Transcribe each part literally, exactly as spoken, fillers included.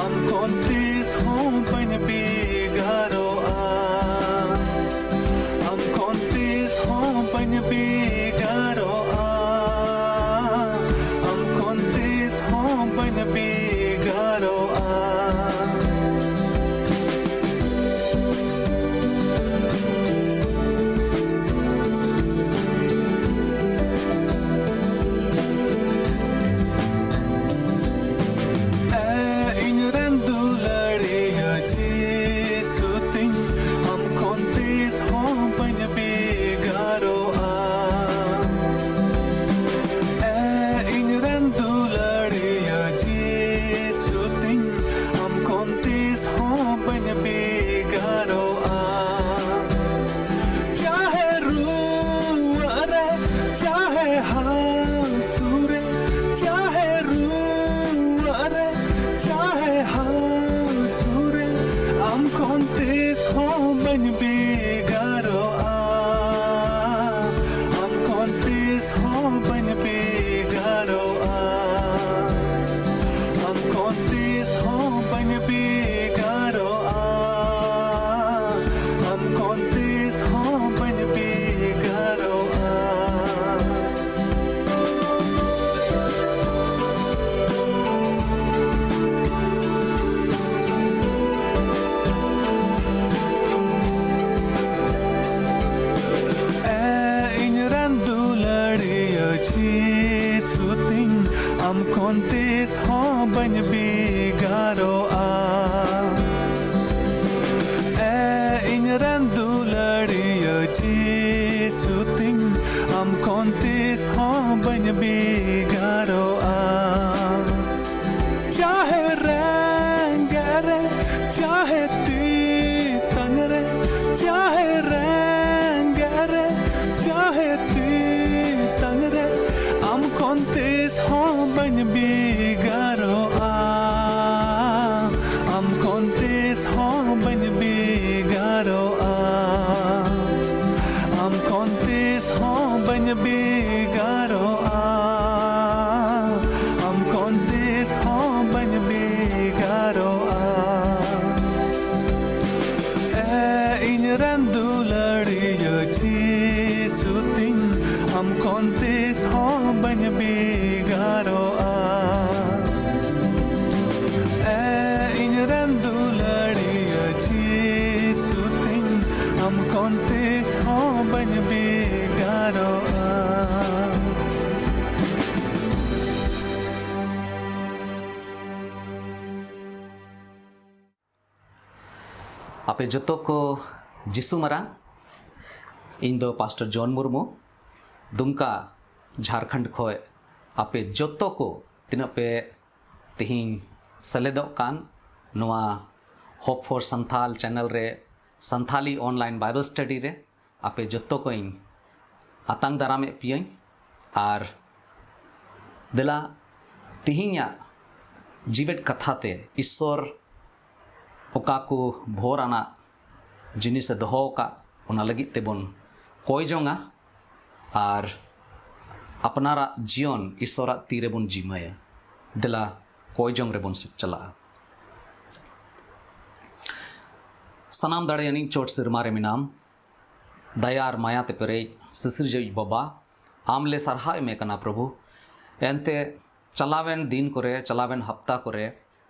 ᱟᱢ ᱠᱷᱚᱱ ᱛᱤᱥ ᱦᱚᱸ ᱵᱟᱹᱧ ᱵᱷᱮᱜᱟᱨᱚᱜᱼᱟ᱾ ᱟᱢ ᱠᱷᱚᱱ ᱛᱤᱥ ᱦᱚᱸ ᱵᱟᱹᱧ ᱵᱷᱮᱜᱟᱨᱚᱜᱼᱟ᱾ ᱟᱢ ᱠᱷᱚᱱ ᱛᱤᱥ ᱦᱚᱸ ᱵᱟᱹᱧ ᱵᱷᱮᱜᱟᱨᱚᱜᱼᱟ᱾ ᱤᱧ ᱨᱮᱱ ᱫᱩᱞᱟᱹᱲᱤᱭᱟᱹ ᱡᱤᱥᱩ ᱛᱤᱧ, ᱟᱢ ᱠᱷᱚᱱ ᱛᱤᱥ ᱦᱚᱸ ᱵᱟᱹᱧ ᱵᱷᱮᱜᱟᱨᱚᱜᱼᱟ᱾ ᱮ ᱤᱧ ᱨᱮᱱ ᱫᱩᱞᱟᱹᱲᱤᱭᱟᱹ ᱡᱤᱥᱩ ᱛᱤᱧ, ᱟᱢ ᱠᱷᱚᱱ ᱛᱤᱥ ᱦᱚᱸ ᱵᱟᱹᱧ ᱵᱷᱮᱜᱟᱨᱚᱜᱼᱟ᱾ ᱪᱟᱦᱮ ᱨᱩᱣᱟᱹᱜ ᱨᱮ, ᱪᱟᱦᱮ ᱦᱟᱹᱥᱩ ᱨᱮ, ᱪᱟᱦᱮ ᱨᱩᱣᱟᱹᱜ ᱨᱮ, ᱪᱟᱦᱮ ᱦᱟᱹᱥᱩ ᱨᱮ, ᱟᱢ ᱠᱷᱚᱱ ᱛᱤᱥ ᱦᱚᱸ ᱵᱟᱹᱧ ᱵᱷᱮᱜᱟᱨᱚᱜᱼᱟ᱾ ᱟᱢ ᱠᱷᱚᱱ ᱛᱤᱥ ᱦᱚᱸ ᱵᱟᱹᱧ ᱵᱷᱮᱜᱟᱨᱚᱜᱼᱟ᱾ ᱟᱢ ᱠᱷᱚᱱ ᱛᱤᱥ ᱦᱚᱸ ᱵᱟᱹᱧ ᱵᱷᱮᱜᱟᱨᱚᱜᱼᱟ᱾ ᱟᱢ ᱠᱷᱚᱱ ᱛᱤᱥ ᱦᱚᱸ ᱵᱟᱹᱧ ᱵᱷᱮᱜᱟᱨᱚᱜᱼᱟ᱾ ᱮ ᱤᱧ ᱨᱮᱱ ᱫᱩᱞᱟᱹᱲᱤᱭᱟᱹ ᱡᱤᱥᱩ ᱛᱤᱧ, ᱟᱢ ᱠᱷᱚᱱ ᱛᱤᱥ ᱦᱚᱸ ᱵᱟᱹᱧ ᱵᱷᱮᱜᱟᱨᱚᱜᱼᱟ᱾ ᱮ ᱤᱧ ᱨᱮᱱ ᱫᱩᱞᱟᱹᱲᱤᱭᱟᱹ ᱡᱤᱥᱩ ᱛᱤᱧ, ᱟᱢ ᱠᱷᱚᱱ ᱛᱤᱥ ᱦᱚᱸ ᱵᱟᱹᱧ ᱵᱷᱮᱜᱟᱨᱚᱜᱼᱟ᱾ ᱪᱟᱦᱮ ᱨᱮᱸᱜᱮᱡ ᱨᱮ, ᱪᱟᱦᱮ ᱛᱮᱛᱟᱝ ᱨᱮ, ᱪᱟᱦᱮ ᱨᱮᱸᱜᱮᱡ ᱨᱮ, ᱪᱟᱦᱮ ᱛᱮᱛᱟᱝ ᱨᱮ, ᱟᱢ ᱠᱷᱚᱱ ᱛᱤᱥ ᱦᱚᱸ ᱵᱟᱹᱧ ᱵᱷᱮᱜᱟᱨᱚᱜᱼᱟ᱾ ᱟᱢ ᱠᱷᱚᱱ ᱛᱤᱥ ᱦᱚᱸ ᱵᱟᱹᱧ ᱵᱷᱮᱜᱟᱨᱚᱜᱼᱟ᱾ ᱟᱢ ᱠᱷᱚᱱ ᱛᱤᱥ ᱦᱚᱸ ᱵᱟᱹᱧ ᱵᱷᱮᱜᱟᱨᱚᱜᱼᱟ᱾ ᱟᱢ ᱠᱷᱚᱱ ᱛᱤᱥ ᱦᱚᱸ ᱵᱟᱹᱧ ᱵᱷᱮᱜᱟᱨᱚᱜᱼᱟ᱾ ᱛᱤᱥ ᱦᱚᱸ ᱵᱟᱹᱧ ᱵᱷᱮᱜᱟᱨᱚᱜᱼᱟ᱾ ᱟᱯᱮ ᱡᱚᱛᱚ ᱠᱚ ᱡᱤᱥᱩ ᱢᱟᱨᱟᱝ᱾ ᱤᱧ ᱫᱚ ᱯᱟᱥᱴᱚᱨ ᱡᱚᱱ ᱢᱩᱨᱢᱩ, ᱫᱩᱢᱠᱟ, ᱡᱷᱟᱲᱠᱷᱚᱸᱰ ᱠᱷᱚᱱ ᱟᱯᱮ ᱡᱚᱛᱚ ᱠᱚ ᱛᱤᱱᱟᱹᱜ ᱯᱮ ᱛᱮᱦᱮᱧ ᱥᱮᱞᱮᱫᱚᱜ ᱠᱟᱱ ᱱᱚᱣᱟ Hope for Santhal channel ᱨᱮ ᱥᱟᱱᱛᱷᱟᱞᱤ online Bible study ᱨᱮ ᱟᱯᱮ ᱡᱚᱛᱚ ᱠᱚᱧ ᱟᱛᱟᱝ ᱫᱟᱨᱟᱢᱮᱫ ᱯᱮᱭᱟᱹᱧ᱾ ᱟᱨ ᱫᱮᱞᱟ, ᱛᱤᱦᱤᱧᱟᱜ ᱡᱤᱣᱮᱫ ᱠᱟᱛᱷᱟ ᱛᱮ ᱤᱥᱥᱚᱨ ᱚᱠᱟ ᱠᱚ ᱵᱷᱳᱨ ᱟᱱᱟᱜ ᱡᱤᱱᱤᱥᱮ ᱫᱚᱦᱚ ᱟᱠᱟᱫ, ᱚᱱᱟ ᱞᱟᱹᱜᱤᱫ ᱛᱮᱵᱚᱱ ᱠᱚᱭ ᱡᱚᱝᱟ᱾ ᱟᱨ ᱟᱯᱱᱟᱨᱟᱜ ᱡᱤᱭᱚᱱ ᱤᱥᱥᱚᱨᱟᱜ ᱛᱤ ᱨᱮᱵᱚᱱ ᱡᱤᱢᱟᱹᱭᱟ᱾ ᱫᱮᱞᱟ, ᱠᱚᱭ ᱡᱚᱝ ᱨᱮᱵᱚᱱ ᱪᱟᱞᱟᱜᱼᱟ᱾ ᱥᱟᱱᱟᱢ ᱫᱟᱲᱮᱭᱟᱱᱤᱡ ᱪᱚᱴ ᱥᱮᱨᱢᱟ ᱨᱮ ᱢᱮᱱᱟᱢ, ᱫᱟᱭᱟ ᱟᱨ ᱢᱟᱭᱟ ᱛᱮ ᱯᱮᱨᱮᱡ ᱥᱤᱥᱤᱨᱡᱟᱹᱣᱤᱡ ᱵᱟᱵᱟ, ᱟᱢ ᱞᱮ ᱥᱟᱨᱦᱟᱣ ᱮᱢᱮ ᱠᱟᱱᱟ ᱯᱨᱚᱵᱷᱩ᱾ ᱮᱱᱛᱮ ᱪᱟᱞᱟᱣᱮᱱ ᱫᱤᱱ ᱠᱚᱨᱮ, ᱪᱟᱞᱟᱣᱮᱱ ᱦᱟᱯᱛᱟ ᱠᱚᱨᱮ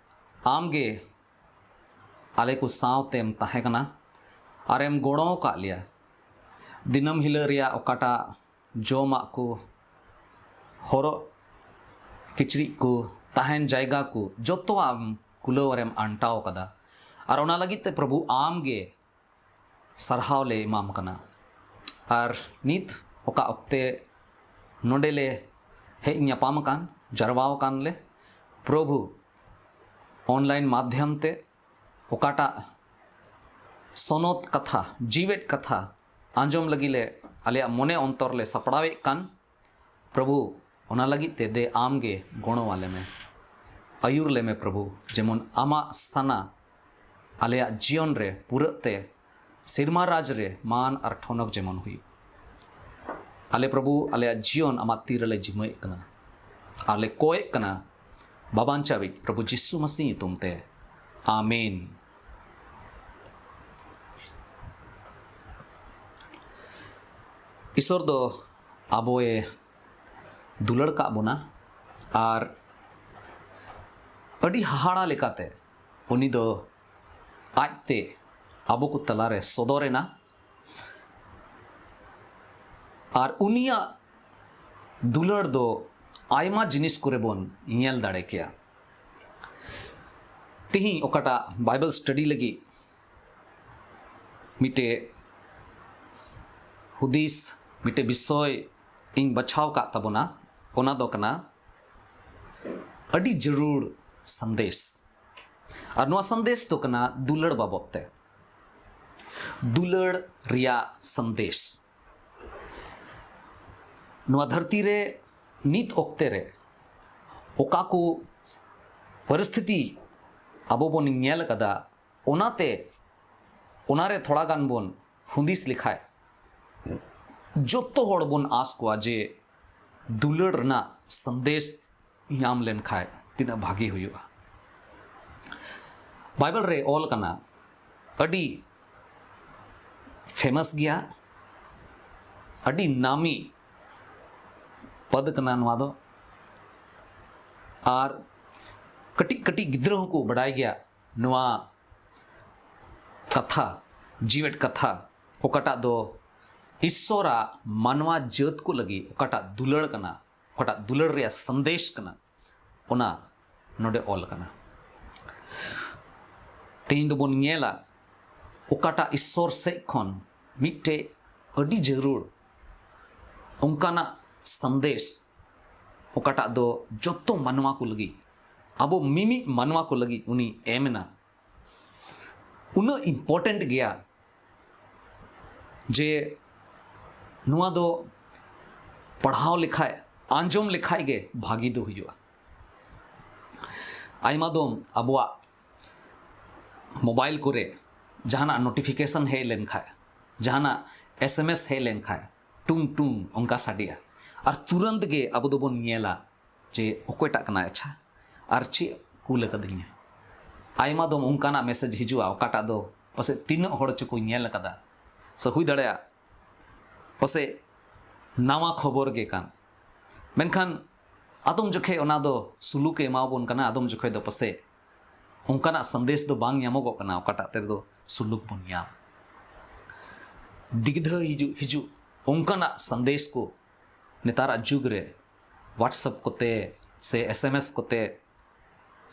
ᱟᱢ ᱜᱮ ᱟᱞᱮ ᱠᱚ ᱥᱟᱶᱛᱮᱢ ᱛᱟᱦᱮᱸ ᱠᱟᱱᱟ ᱟᱨᱮᱢ ᱜᱚᱲᱚ ᱟᱠᱟᱫ ᱞᱮᱭᱟ᱾ ᱫᱤᱱᱟᱹᱢ ᱦᱤᱞᱳᱜ ᱨᱮᱭᱟᱜ ᱚᱠᱟᱴᱟᱜ ᱡᱚᱢᱟᱜ ᱠᱚ, ᱦᱚᱨᱚᱜ ᱠᱤᱪᱨᱤᱡ ᱠᱚ, ᱛᱟᱦᱮᱱ ᱡᱟᱭᱜᱟ ᱠᱚ, ᱡᱚᱛᱚᱣᱟᱜ ᱮᱢ ᱠᱩᱞᱟᱹᱣ ᱨᱮᱢ ᱟᱱᱴᱟᱣ ᱠᱟᱫᱟ᱾ ᱟᱨ ᱚᱱᱟ ᱞᱟᱹᱜᱤᱫ ᱛᱮ ᱯᱨᱚᱵᱷᱩ ᱟᱢ ᱜᱮ ᱥᱟᱨᱦᱟᱣ ᱞᱮ ᱮᱢᱟᱢ ᱠᱟᱱᱟ᱾ ᱟᱨ ᱱᱤᱛ ᱚᱠᱟ ᱚᱠᱛᱮ ᱱᱚᱰᱮ ᱞᱮ ᱦᱮᱡ ᱧᱟᱯᱟᱢ ᱟᱠᱟᱱ, ᱡᱟᱨᱣᱟ ᱟᱠᱟᱱ ᱞᱮ, ᱯᱨᱚᱵᱷᱩ, online ᱢᱟᱫᱷᱭᱚᱢ ᱛᱮ ᱚᱠᱟᱴᱟᱜ ᱥᱚᱱᱚᱛ ᱠᱟᱛᱷᱟ, ᱡᱤᱣᱮᱫ ᱠᱟᱛᱷᱟ ᱟᱸᱡᱚᱢ ᱞᱟᱹᱜᱤᱫ ᱞᱮ ᱟᱞᱮᱭᱟᱜ ᱢᱚᱱᱮ ᱚᱱᱛᱚᱨ ᱞᱮ ᱥᱟᱯᱲᱟᱣᱮᱫ ᱠᱟᱱ, ᱯᱨᱚᱵᱷᱩ, ᱚᱱᱟ ᱞᱟᱹᱜᱤᱫ ᱛᱮ ᱫᱮ ᱟᱢ ᱜᱮ ᱜᱚᱲᱚ ᱟᱞᱮ ᱢᱮ, ᱟᱹᱭᱩᱨ ᱞᱮ ᱢᱮ ᱯᱨᱚᱵᱷᱩ, ᱡᱮᱢᱚᱱ ᱟᱢᱟᱜ ᱥᱟᱱᱟ ᱟᱞᱮᱭᱟᱜ ᱡᱤᱭᱚᱱ ᱨᱮ ᱯᱩᱨᱟᱹᱜ ᱛᱮ ᱥᱮᱨᱢᱟ ᱨᱟᱡᱽ ᱨᱮ ᱢᱟᱱ ᱟᱨ ᱴᱷᱚᱱᱚᱠ ᱡᱮᱢᱚᱱ ᱦᱩᱭᱩᱜ᱾ ᱟᱞᱮ ᱯᱨᱚᱵᱷᱩ, ᱟᱞᱮᱭᱟᱜ ᱡᱤᱭᱚᱱ ᱟᱢᱟᱜ ᱛᱤ ᱨᱮᱞᱮ ᱡᱤᱢᱟᱹᱭᱮᱫ ᱠᱟᱱᱟ ᱟᱨ ᱞᱮ ᱠᱚᱭᱮᱫ ᱠᱟᱱᱟ ᱵᱟᱵᱟᱧᱪᱟᱣᱤᱡ ᱯᱨᱚᱵᱷᱩ ᱡᱤᱥᱩ ᱢᱟᱹᱥᱤ ᱧᱩᱛᱩᱢ ᱛᱮ, ᱟᱢᱮᱱ᱾ ᱤᱥᱚᱨ ᱫᱚ ᱟᱵᱚᱭ ᱫᱩᱞᱟᱹᱲ ᱠᱟᱜ ᱵᱚᱱᱟ ᱟᱨ ᱟᱹᱰᱤ ᱦᱟᱦᱟᱲᱟ ᱞᱮᱠᱟᱛᱮ ᱩᱱᱤ ᱫᱚ ᱟᱡᱛᱮ ᱟᱵᱚ ᱠᱚ ᱛᱟᱞᱟᱨᱮ ᱥᱚᱫᱚᱨ ᱮᱱᱟ᱾ ᱟᱨ ᱩᱱᱤᱭᱟᱜ ᱫᱩᱞᱟᱹᱲ ᱫᱚ ᱟᱭᱢᱟ ᱡᱤᱱᱤᱥ ᱠᱚᱨᱮ ᱵᱚᱱ ᱧᱮᱞ ᱫᱟᱲᱮ ᱠᱮᱭᱟ᱾ ᱛᱤᱦᱤᱧ ᱚᱠᱟᱴᱟᱜ ᱵᱟᱭᱵᱮᱞ ᱥᱴᱟᱰᱤ ᱞᱟᱹᱜᱤᱫ ᱢᱤᱫᱴᱮᱡ ᱦᱩᱫᱤᱥ, ᱢᱤᱫᱴᱮᱡ ᱵᱤᱥᱚᱭ ᱤᱧ ᱵᱟᱪᱷᱟᱣ ᱠᱟᱜ ᱛᱟᱵᱚᱱᱟ, ᱚᱱᱟ ᱫᱚ ᱠᱟᱱᱟ ᱟᱹᱰᱤ ᱡᱟᱹᱨᱩᱲ ᱥᱟᱸᱫᱮᱥ᱾ ᱟᱨ ᱱᱚᱣᱟ ᱥᱟᱸᱫᱮᱥ ᱫᱚ ᱠᱟᱱᱟ ᱫᱩᱞᱟᱹᱲ ᱵᱟᱵᱚᱫ ᱛᱮ, ᱫᱩᱞᱟᱹᱲ ᱨᱮᱭᱟᱜ ᱥᱟᱸᱫᱮᱥ᱾ ᱱᱚᱣᱟ ᱫᱷᱟᱹᱨᱛᱤ ᱨᱮ ᱱᱤᱛ ᱚᱠᱛᱮ ᱨᱮ ᱚᱠᱟ ᱠᱚ ᱯᱚᱨᱤᱥᱛᱷᱤᱛᱤ ᱟᱵᱚ ᱵᱚᱱ ᱧᱮᱞ ᱟᱠᱟᱫᱟ, ᱚᱱᱟᱛᱮ ᱚᱱᱟᱨᱮ ᱛᱷᱚᱲᱟ ᱜᱟᱱ ᱵᱚᱱ ᱦᱩᱫᱤᱥ ᱞᱮᱠᱷᱟᱡ, ᱡᱚᱛᱚ ᱦᱚᱲ ᱵᱚᱱ ᱟᱸᱥ ᱠᱚᱣᱟ ᱡᱮ ᱫᱩᱞᱟᱹᱲ ᱨᱮᱱᱟᱜ ᱥᱟᱸᱫᱮᱥ ᱧᱟᱢ ᱞᱮᱱᱠᱷᱟᱡ ᱛᱤᱱᱟᱹᱜ ᱵᱷᱟᱜᱮ ᱦᱩᱭᱩᱜᱼᱟ᱾ ᱵᱟᱭᱵᱮᱞ ᱨᱮ ᱚᱞ ᱠᱟᱱᱟ, ᱟᱹᱰᱤ ᱯᱷᱮᱢᱟᱥ ᱜᱮᱭᱟ, ᱟᱹᱰᱤ ᱱᱟᱢᱤ ᱯᱚᱫ ᱠᱟᱱᱟ ᱱᱚᱣᱟ ᱫᱚ᱾ ᱟᱨ ᱠᱟᱹᱴᱤᱡ ᱠᱟᱹᱴᱤᱡ ᱜᱤᱫᱽᱨᱟᱹ ᱦᱚᱸᱠᱚ ᱵᱟᱰᱟᱭ ᱜᱮᱭᱟ ᱱᱚᱣᱟ ᱠᱟᱛᱷᱟ, ᱡᱤᱣᱮᱫ ᱠᱟᱛᱷᱟ, ᱚᱠᱟᱴᱟᱜ ᱫᱚ ᱤᱥᱥᱚᱨᱟᱜ ᱢᱟᱱᱣᱟ ᱡᱟᱹᱛ ᱠᱚ ᱞᱟᱹᱜᱤᱫ ᱚᱠᱟᱴᱟᱜ ᱫᱩᱞᱟᱹᱲ ᱠᱟᱱᱟ, ᱚᱠᱟᱴᱟᱜ ᱫᱩᱞᱟᱹᱲ ᱨᱮᱭᱟᱜ ᱥᱟᱸᱫᱮᱥ ᱠᱟᱱᱟ, ᱚᱱᱟ ᱱᱚᱰᱮ ᱚᱞ ᱠᱟᱱᱟ᱾ ᱛᱮᱦᱮᱧ ᱫᱚᱵᱚᱱ ᱧᱮᱞᱟ ᱚᱠᱟᱴᱟᱜ ᱤᱥᱥᱚᱨ ᱥᱮᱫ ᱠᱷᱚᱱ ᱢᱤᱫᱴᱮᱡ ᱟᱹᱰᱤ ᱡᱟᱹᱨᱩᱲ ᱚᱱᱠᱟᱱᱟᱜ ᱥᱟᱸᱫᱮᱥ, ᱚᱠᱟᱴᱟᱜ ᱫᱚ ᱡᱚᱛᱚ ᱢᱟᱱᱣᱟ ᱠᱚ ᱞᱟᱹᱜᱤᱫ, ᱟᱵᱚ ᱢᱤᱢᱤᱫ ᱢᱟᱱᱣᱟ ᱠᱚ ᱞᱟᱹᱜᱤᱫ ᱩᱱᱤ ᱮᱢ ᱮᱱᱟ᱾ ᱩᱱᱟᱹᱜ ᱤᱢᱯᱚᱨᱴᱮᱱᱴ ᱜᱮᱭᱟ ᱡᱮ ᱱᱚᱣᱟ ᱫᱚ ᱯᱟᱲᱦᱟᱣ ᱞᱮᱠᱷᱟᱡ, ᱟᱸᱡᱚᱢ ᱞᱮᱠᱷᱟᱡ ᱜᱮ ᱵᱷᱟᱹᱜᱤ ᱫᱚ ᱦᱩᱭᱩᱜᱼᱟ᱾ ᱟᱭᱢᱟ ᱫᱚᱢ ᱟᱵᱚᱣᱟᱜ ᱢᱳᱵᱟᱭᱤᱞ ᱠᱚᱨᱮ ᱡᱟᱦᱟᱱᱟᱜ ᱱᱳᱴᱤᱯᱷᱤᱠᱮᱥᱚᱱ ᱦᱮᱡ ᱞᱮᱱᱠᱷᱟᱡ, ᱡᱟᱦᱟᱱᱟᱜ ᱮᱥ ᱮᱢ ᱮᱥ ᱦᱮᱡ ᱞᱮᱱᱠᱷᱟᱡ, ᱴᱩᱝ ᱴᱩᱝ ᱚᱱᱠᱟ ᱥᱟᱰᱮᱜᱼᱟ, ᱟᱨ ᱛᱩᱨᱟᱹᱱᱛ ᱜᱮ ᱟᱵᱚ ᱫᱚᱵᱚᱱ ᱧᱮᱞᱟ ᱡᱮ ᱚᱠᱚᱭᱴᱟᱜ ᱠᱟᱱᱟᱭ, ᱟᱪᱪᱷᱟ, ᱟᱨ ᱪᱮᱫ ᱠᱩᱞ ᱟᱠᱟᱫᱤᱧᱟ᱾ ᱟᱭᱢᱟ ᱫᱚᱢ ᱚᱱᱠᱟᱱᱟᱜ ᱢᱮᱥᱮᱡᱽ ᱦᱤᱡᱩᱜᱼᱟ, ᱚᱠᱟᱴᱟᱜ ᱫᱚ ᱯᱟᱥᱮᱡ ᱛᱤᱱᱟᱹᱜ ᱦᱚᱲ ᱪᱚᱠᱚ ᱧᱮᱞ ᱟᱠᱟᱫᱟ, ᱥᱮ ᱦᱩᱭ ᱫᱟᱲᱮᱭᱟᱜᱼᱟ ᱯᱟᱥᱮᱡ ᱱᱟᱣᱟ ᱠᱷᱚᱵᱚᱨ ᱜᱮ ᱠᱟᱱ, ᱢᱮᱱᱠᱷᱟᱱ ᱟᱫᱚᱢ ᱡᱚᱠᱷᱮᱡ ᱚᱱᱟ ᱫᱚ ᱥᱩᱞᱩᱠ ᱮ ᱮᱢᱟᱵᱚᱱ ᱠᱟᱱᱟ, ᱟᱫᱚᱢ ᱡᱚᱠᱷᱮᱡ ᱫᱚ ᱯᱟᱥᱮᱡ ᱚᱱᱠᱟᱱᱟᱜ ᱥᱟᱸᱫᱮᱥ ᱫᱚ ᱵᱟᱝ ᱧᱟᱢᱚᱜᱚᱜ ᱠᱟᱱᱟ, ᱚᱠᱟᱴᱟᱜ ᱛᱮᱫᱚ ᱥᱩᱞᱩᱠ ᱵᱚᱱ ᱧᱟᱢ᱾ ᱫᱤᱜᱽᱫᱷᱟᱹ ᱦᱤᱡᱩᱜ, ᱦᱤᱡᱩᱜ ᱚᱱᱠᱟᱱᱟᱜ ᱥᱟᱸᱫᱮᱥ ᱠᱚ ᱱᱮᱛᱟᱨᱟᱜ ᱡᱩᱜᱽ ᱨᱮ WhatsApp ᱠᱚᱛᱮ ᱥᱮ S M S ᱠᱚᱛᱮ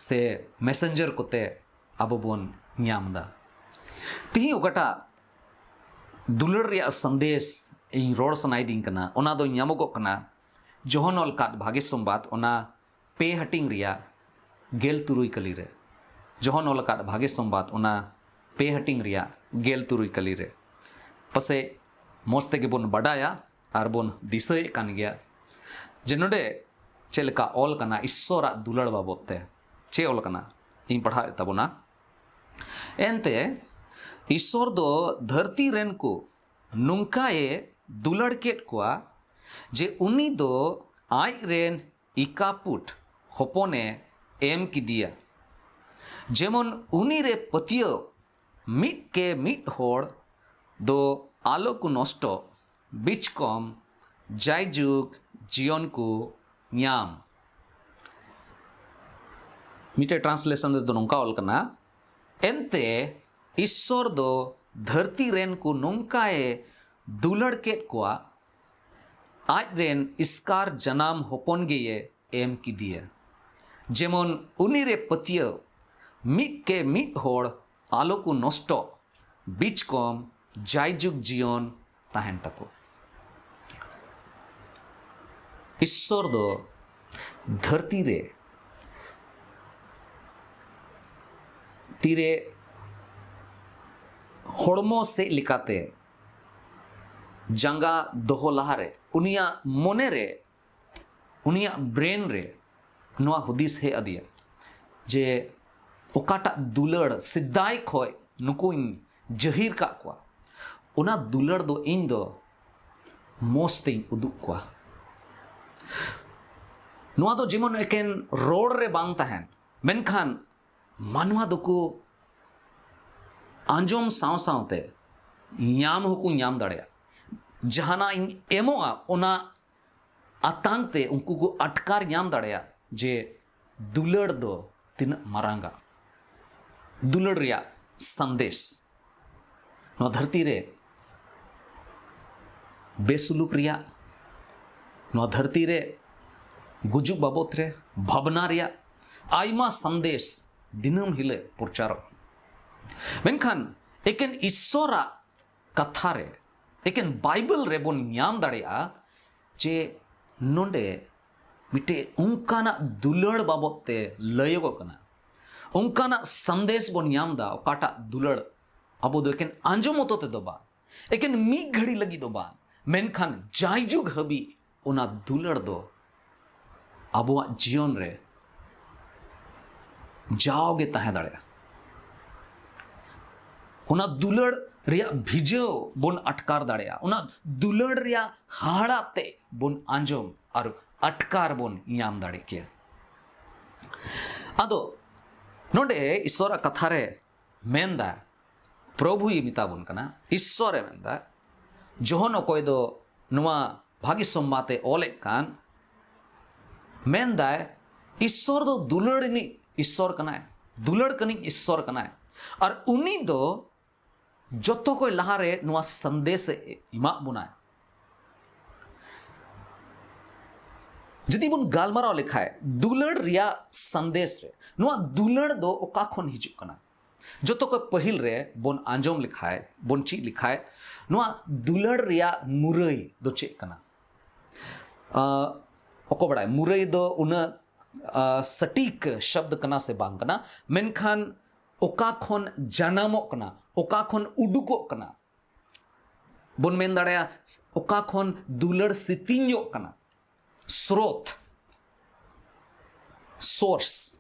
ᱥᱮ Messenger ᱠᱚᱛᱮ ᱟᱵᱚ ᱵᱚᱱ ᱧᱟᱢ ᱮᱫᱟ᱾ ᱛᱤᱦᱤᱧ ᱚᱠᱟᱴᱟᱜ ᱫᱩᱞᱟᱹᱲ ᱨᱮᱭᱟᱜ ᱥᱟᱸᱫᱮᱥ ᱤᱧ ᱨᱚᱲ ᱥᱟᱱᱟᱭᱮᱫᱤᱧ ᱠᱟᱱᱟ, ᱚᱱᱟ ᱫᱚ ᱧᱟᱢᱚᱜᱚᱜ ᱠᱟᱱᱟ ᱡᱚᱦᱚᱱ ᱚᱞ ᱠᱟᱫ ᱵᱷᱟᱜᱮ ᱥᱚᱢᱵᱟᱫ, ᱚᱱᱟ ᱯᱮ ᱦᱟᱹᱴᱤᱧ ᱨᱮᱭᱟᱜ ᱜᱮᱞ ᱛᱩᱨᱩᱭ ᱠᱟᱹᱞᱤ ᱨᱮ᱾ ᱡᱚᱦᱚᱱ ᱚᱞ ᱟᱠᱟᱫ ᱵᱷᱟᱜᱮ ᱥᱚᱢᱵᱟᱫ, ᱚᱱᱟ ᱯᱮ ᱦᱟᱹᱴᱤᱧ ᱨᱮᱭᱟᱜ ᱜᱮᱞ ᱛᱩᱨᱩᱭ ᱠᱟᱹᱞᱤ ᱨᱮ᱾ ᱯᱟᱥᱮᱡ ᱢᱚᱡᱽ ᱛᱮᱜᱮ ᱵᱚᱱ ᱵᱟᱰᱟᱭᱟ ᱟᱨ ᱵᱚᱱ ᱫᱤᱥᱟᱹᱭᱮᱫ ᱠᱟᱱ ᱜᱮᱭᱟ ᱡᱮ ᱱᱚᱰᱮ ᱪᱮᱫ ᱞᱮᱠᱟ ᱚᱞ ᱠᱟᱱᱟ ᱤᱥᱥᱚᱨᱟᱜ ᱫᱩᱞᱟᱹᱲ ᱵᱟᱵᱚᱫ ᱛᱮ᱾ ᱪᱮᱫ ᱚᱞ ᱠᱟᱱᱟ? ᱤᱧ ᱯᱟᱲᱦᱟᱣᱮᱫ ᱛᱟᱵᱚᱱᱟ᱾ ᱮᱱᱛᱮ ᱤᱥᱥᱚᱨ ᱫᱚ ᱫᱷᱟᱹᱨᱛᱤ ᱨᱮᱱ ᱠᱚ ᱱᱚᱝᱠᱟᱭᱮ ᱫᱩᱞᱟᱹᱲ ᱠᱮᱫ ᱠᱚᱣᱟ ᱡᱮ ᱩᱱᱤ ᱫᱚ ᱟᱡ ᱨᱮᱱ ᱮᱠᱟᱯᱩᱴ ᱦᱚᱯᱚᱱᱮ ᱮᱢ ᱠᱮᱫᱮᱭᱟ, ᱡᱮᱢᱚᱱ ᱩᱱᱤ ᱨᱮ ᱯᱟᱹᱛᱭᱟᱹᱣ ᱢᱤᱫ ᱠᱮ ᱢᱤᱫ ᱦᱚᱲ ᱫᱚ ᱟᱞᱚ ᱠᱚ ᱱᱚᱥᱴᱚᱜ, ᱵᱤᱪᱠᱚᱢ ᱡᱟᱭᱡᱩᱜᱽ ᱡᱤᱭᱚᱱ ᱠᱚ ᱧᱟᱢ᱾ ᱢᱤᱫᱴᱮᱡ translation ᱨᱮᱫᱚ ᱱᱚᱝᱠᱟ ᱚᱞ ᱠᱟᱱᱟ, ᱮᱱᱛᱮ ᱤᱥᱥᱚᱨ ᱫᱚ ᱫᱷᱟᱹᱨᱛᱤ ᱨᱮᱱ ᱠᱚ ᱱᱚᱝᱠᱟᱭ ᱫᱩᱞᱟᱹᱲ ᱠᱮᱫ ᱠᱚᱣᱟ, ᱟᱡ ᱨᱮᱱ ᱤᱥᱠᱟᱨ ᱡᱟᱱᱟᱢ ᱦᱚᱯᱚᱱ ᱜᱮᱭᱮ ᱮᱢ ᱠᱮᱫᱮᱭᱟ, ᱡᱮᱢᱚᱱ ᱩᱱᱤ ᱨᱮ ᱯᱟᱹᱛᱭᱟᱹᱣ ᱢᱤᱫ ᱠᱮ ᱢᱤᱫ ᱦᱚᱲ ᱟᱞᱚ ᱠᱚ ᱱᱚᱥᱴᱚᱜ, ᱵᱤᱪᱠᱚᱢ ᱡᱟᱭᱡᱩᱜᱽ ᱡᱤᱭᱚᱱ ᱛᱟᱦᱮᱱ ᱛᱟᱠᱚ᱾ ᱤᱥᱥᱚᱨ ᱫᱚ ᱫᱷᱟᱹᱨᱛᱤ ᱨᱮ ᱛᱤᱨᱮ ᱦᱚᱲᱢᱚ ᱥᱮᱫ ᱞᱮᱠᱟᱛᱮ ᱡᱟᱸᱜᱟ ᱫᱚᱦᱚ ᱞᱟᱦᱟᱨᱮ ᱩᱱᱤᱭᱟᱜ ᱢᱚᱱᱮ ᱨᱮ, ᱩᱱᱤᱭᱟᱜ brain ᱨᱮ ᱱᱚᱣᱟ ᱦᱩᱫᱤᱥ ᱦᱮᱡ ᱟᱫᱮᱭᱟ ᱡᱮ ᱚᱠᱟᱴᱟᱜ ᱫᱩᱞᱟᱹᱲ ᱥᱮᱫᱟᱭ ᱠᱷᱚᱡ ᱱᱩᱠᱩᱧ ᱡᱟᱹᱦᱤᱨ ᱠᱟᱜ ᱠᱚᱣᱟ, ᱚᱱᱟ ᱫᱩᱞᱟᱹᱲ ᱫᱚ ᱤᱧ ᱫᱚ ᱢᱚᱡᱽ ᱛᱮᱧ ᱩᱫᱩᱜ ᱠᱚᱣᱟ᱾ ᱱᱚᱣᱟ ᱫᱚ ᱡᱮᱢᱚᱱ ᱮᱠᱮᱱ ᱨᱚᱲ ᱨᱮ ᱵᱟᱝ ᱛᱟᱦᱮᱱ, ᱢᱮᱱᱠᱷᱟᱱ ᱢᱟᱱᱣᱟ ᱫᱚᱠᱚ ᱟᱸᱡᱚᱢ ᱥᱟᱶ ᱥᱟᱶᱛᱮ ᱧᱟᱢ ᱦᱚᱸᱠᱚ ᱧᱟᱢ ᱫᱟᱲᱮᱭᱟᱜᱼᱟ᱾ ᱡᱟᱦᱟᱱᱟᱜ ᱤᱧ ᱮᱢᱚᱜᱼᱟ, ᱚᱱᱟ ᱟᱛᱟᱝ ᱛᱮ ᱩᱱᱠᱩ ᱠᱚ ᱟᱴᱠᱟᱨ ᱧᱟᱢ ᱫᱟᱲᱮᱭᱟᱜᱼᱟ ᱡᱮ ᱫᱩᱞᱟᱹᱲ ᱫᱚ ᱛᱤᱱᱟᱹᱜ ᱢᱟᱨᱟᱝᱟ᱾ ᱫᱩᱞᱟᱹᱲ ᱨᱮᱭᱟᱜ ᱥᱟᱸᱫᱮᱥ ᱱᱚᱣᱟ ᱫᱷᱟᱹᱨᱛᱤ ᱨᱮ ᱵᱮᱥᱩᱞᱩᱠ ᱨᱮᱭᱟᱜ, ᱱᱚᱣᱟ ᱫᱷᱟᱹᱨᱛᱤ ᱨᱮ ᱜᱩᱡᱩᱜ ᱵᱟᱵᱚᱛ ᱨᱮ ᱵᱷᱟᱵᱽᱱᱟ ᱨᱮᱭᱟᱜ ᱟᱭᱢᱟ ᱥᱟᱸᱫᱮᱥ ᱫᱤᱱᱟᱹᱢ ᱦᱤᱞᱳᱜ ᱯᱨᱚᱪᱟᱨᱚᱜ ᱠᱟᱱᱟ᱾ ᱢᱮᱱᱠᱷᱟᱱ ᱮᱠᱮᱱ ᱤᱥᱥᱚᱨᱟᱜ ᱠᱟᱛᱷᱟ ᱨᱮ, ᱮᱠᱮᱱ ᱵᱟᱭᱵᱮᱞ ᱨᱮᱵᱚᱱ ᱧᱟᱢ ᱫᱟᱲᱮᱭᱟᱜᱼᱟ ᱡᱮ ᱱᱚᱰᱮ ᱢᱤᱫᱴᱮᱡ ᱚᱱᱠᱟᱱᱟᱜ ᱫᱩᱞᱟᱹᱲ ᱵᱟᱵᱚᱛ ᱛᱮ ᱞᱟᱹᱭᱚᱜᱚᱜ ᱠᱟᱱᱟ, ᱚᱱᱠᱟᱱᱟᱜ ᱥᱟᱸᱫᱮᱥ ᱵᱚᱱ ᱧᱟᱢ ᱮᱫᱟ, ᱚᱠᱟᱴᱟᱜ ᱫᱩᱞᱟᱹᱲ ᱟᱵᱚ ᱫᱚ ᱮᱠᱮᱱ ᱟᱸᱡᱚᱢ ᱢᱚᱛᱚ ᱛᱮᱫᱚ ᱵᱟᱝ, ᱮᱠᱮᱱ ᱢᱤᱫ ᱜᱷᱟᱹᱲᱤ ᱞᱟᱹᱜᱤᱫ ᱫᱚ ᱵᱟᱝ, ᱢᱮᱱᱠᱷᱟᱱ ᱡᱟᱭᱡᱩᱜᱽ ᱦᱟᱹᱵᱤᱡ ᱚᱱᱟ ᱫᱩᱞᱟᱹᱲ ᱫᱚ ᱟᱵᱚᱣᱟᱜ ᱡᱤᱭᱚᱱ ᱨᱮ ᱡᱟᱣᱜᱮ ᱛᱟᱦᱮᱸ ᱫᱟᱲᱮᱭᱟᱜᱼᱟ᱾ ᱚᱱᱟ ᱫᱩᱞᱟᱹᱲ ᱨᱮᱭᱟᱜ ᱵᱷᱤᱡᱟᱹᱣ ᱵᱚᱱ ᱟᱴᱠᱟᱨ ᱫᱟᱲᱮᱭᱟᱜᱼᱟ, ᱚᱱᱟ ᱫᱩᱞᱟᱹᱲ ᱨᱮᱭᱟᱜ ᱦᱟᱦᱟᱲᱟ ᱛᱮ ᱵᱚᱱ ᱟᱸᱡᱚᱢ ᱟᱨ ᱟᱴᱠᱟᱨ ᱵᱚᱱ ᱧᱟᱢ ᱫᱟᱲᱮ ᱠᱮᱭᱟ᱾ ᱟᱫᱚ ᱱᱚᱰᱮ ᱤᱥᱥᱚᱨᱟᱜ ᱠᱟᱛᱷᱟ ᱨᱮ ᱢᱮᱱᱫᱟ, ᱯᱨᱚᱵᱷᱩᱭ ᱢᱮᱛᱟ ᱵᱚᱱ ᱠᱟᱱᱟ, ᱤᱥᱥᱚᱨᱮ ᱢᱮᱱᱫᱟ, ᱡᱚᱦᱚᱱ ᱚᱠᱚᱭ ᱫᱚ ᱱᱚᱣᱟ ᱵᱷᱟᱹᱜᱤ ᱥᱚᱢᱵᱟᱫ ᱮ ᱚᱞᱮᱫ ᱠᱟᱱ, ᱢᱮᱱᱫᱟᱭ, ᱤᱥᱥᱚᱨ ᱫᱚ ᱫᱩᱞᱟᱹᱲ ᱨᱤᱱᱤᱡ ᱤᱥᱥᱚᱨ ᱠᱟᱱᱟᱭ, ᱫᱩᱞᱟᱹᱲ ᱠᱟᱹᱱᱤᱡ ᱤᱥᱥᱚᱨ ᱠᱟᱱᱟᱭ, ᱟᱨ ᱩᱱᱤ ᱫᱚ ᱡᱚᱛᱚ ᱠᱷᱚᱱ ᱞᱟᱦᱟᱨᱮ ᱱᱚᱣᱟ ᱥᱟᱸᱫᱮᱥ ᱮ ᱮᱢᱟᱜ ᱵᱚᱱᱟᱭ᱾ ᱡᱩᱫᱤ ᱵᱚᱱ ᱜᱟᱞᱢᱟᱨᱟᱣ ᱞᱮᱠᱷᱟᱡ ᱫᱩᱞᱟᱹᱲ ᱨᱮᱭᱟᱜ ᱥᱟᱸᱫᱮᱥ ᱨᱮ, ᱱᱚᱣᱟ ᱫᱩᱞᱟᱹᱲ ᱫᱚ ᱚᱠᱟ ᱠᱷᱚᱱ ᱦᱤᱡᱩᱜ ᱠᱟᱱᱟ? ᱡᱚᱛᱚ ᱠᱷᱚᱱ ᱯᱟᱹᱦᱤᱞ ᱨᱮ ᱵᱚᱱ ᱟᱸᱡᱚᱢ ᱞᱮᱠᱷᱟᱡ, ᱵᱚᱱ ᱪᱮᱫ ᱞᱮᱠᱷᱟᱡ, ᱱᱚᱣᱟ ᱫᱩᱞᱟᱹᱲ ᱨᱮᱭᱟᱜ ᱢᱩᱨᱟᱹᱭ ᱫᱚ ᱪᱮᱫ ᱠᱟᱱᱟ? ᱟᱸ, ᱚᱠᱚᱭ ᱵᱟᱲᱟᱭ, ᱢᱩᱨᱟᱹᱭ ᱫᱚ ᱩᱱᱟᱹᱜ, ᱟᱸ, ᱥᱚᱴᱷᱤᱠ ᱥᱚᱵᱫ ᱠᱟᱱᱟ ᱥᱮ ᱵᱟᱝ ᱠᱟᱱᱟ, ᱢᱮᱱᱠᱷᱟᱱ ᱚᱠᱟ ᱠᱷᱚᱱ ᱡᱟᱱᱟᱢᱚᱜ ᱠᱟᱱᱟ, ᱚᱠᱟ ᱠᱷᱚᱱ ᱩᱰᱩᱠᱚᱜ ᱠᱟᱱᱟ, ᱵᱚᱱ ᱢᱮᱱ ᱫᱟᱲᱮᱭᱟᱜᱼᱟ, ᱚᱠᱟ ᱠᱷᱚᱱ ᱫᱩᱞᱟᱹᱲ ᱥᱤᱛᱤᱧᱚᱜ ᱠᱟᱱᱟ, ᱥᱨᱳᱛ, ᱥᱳᱨᱥ,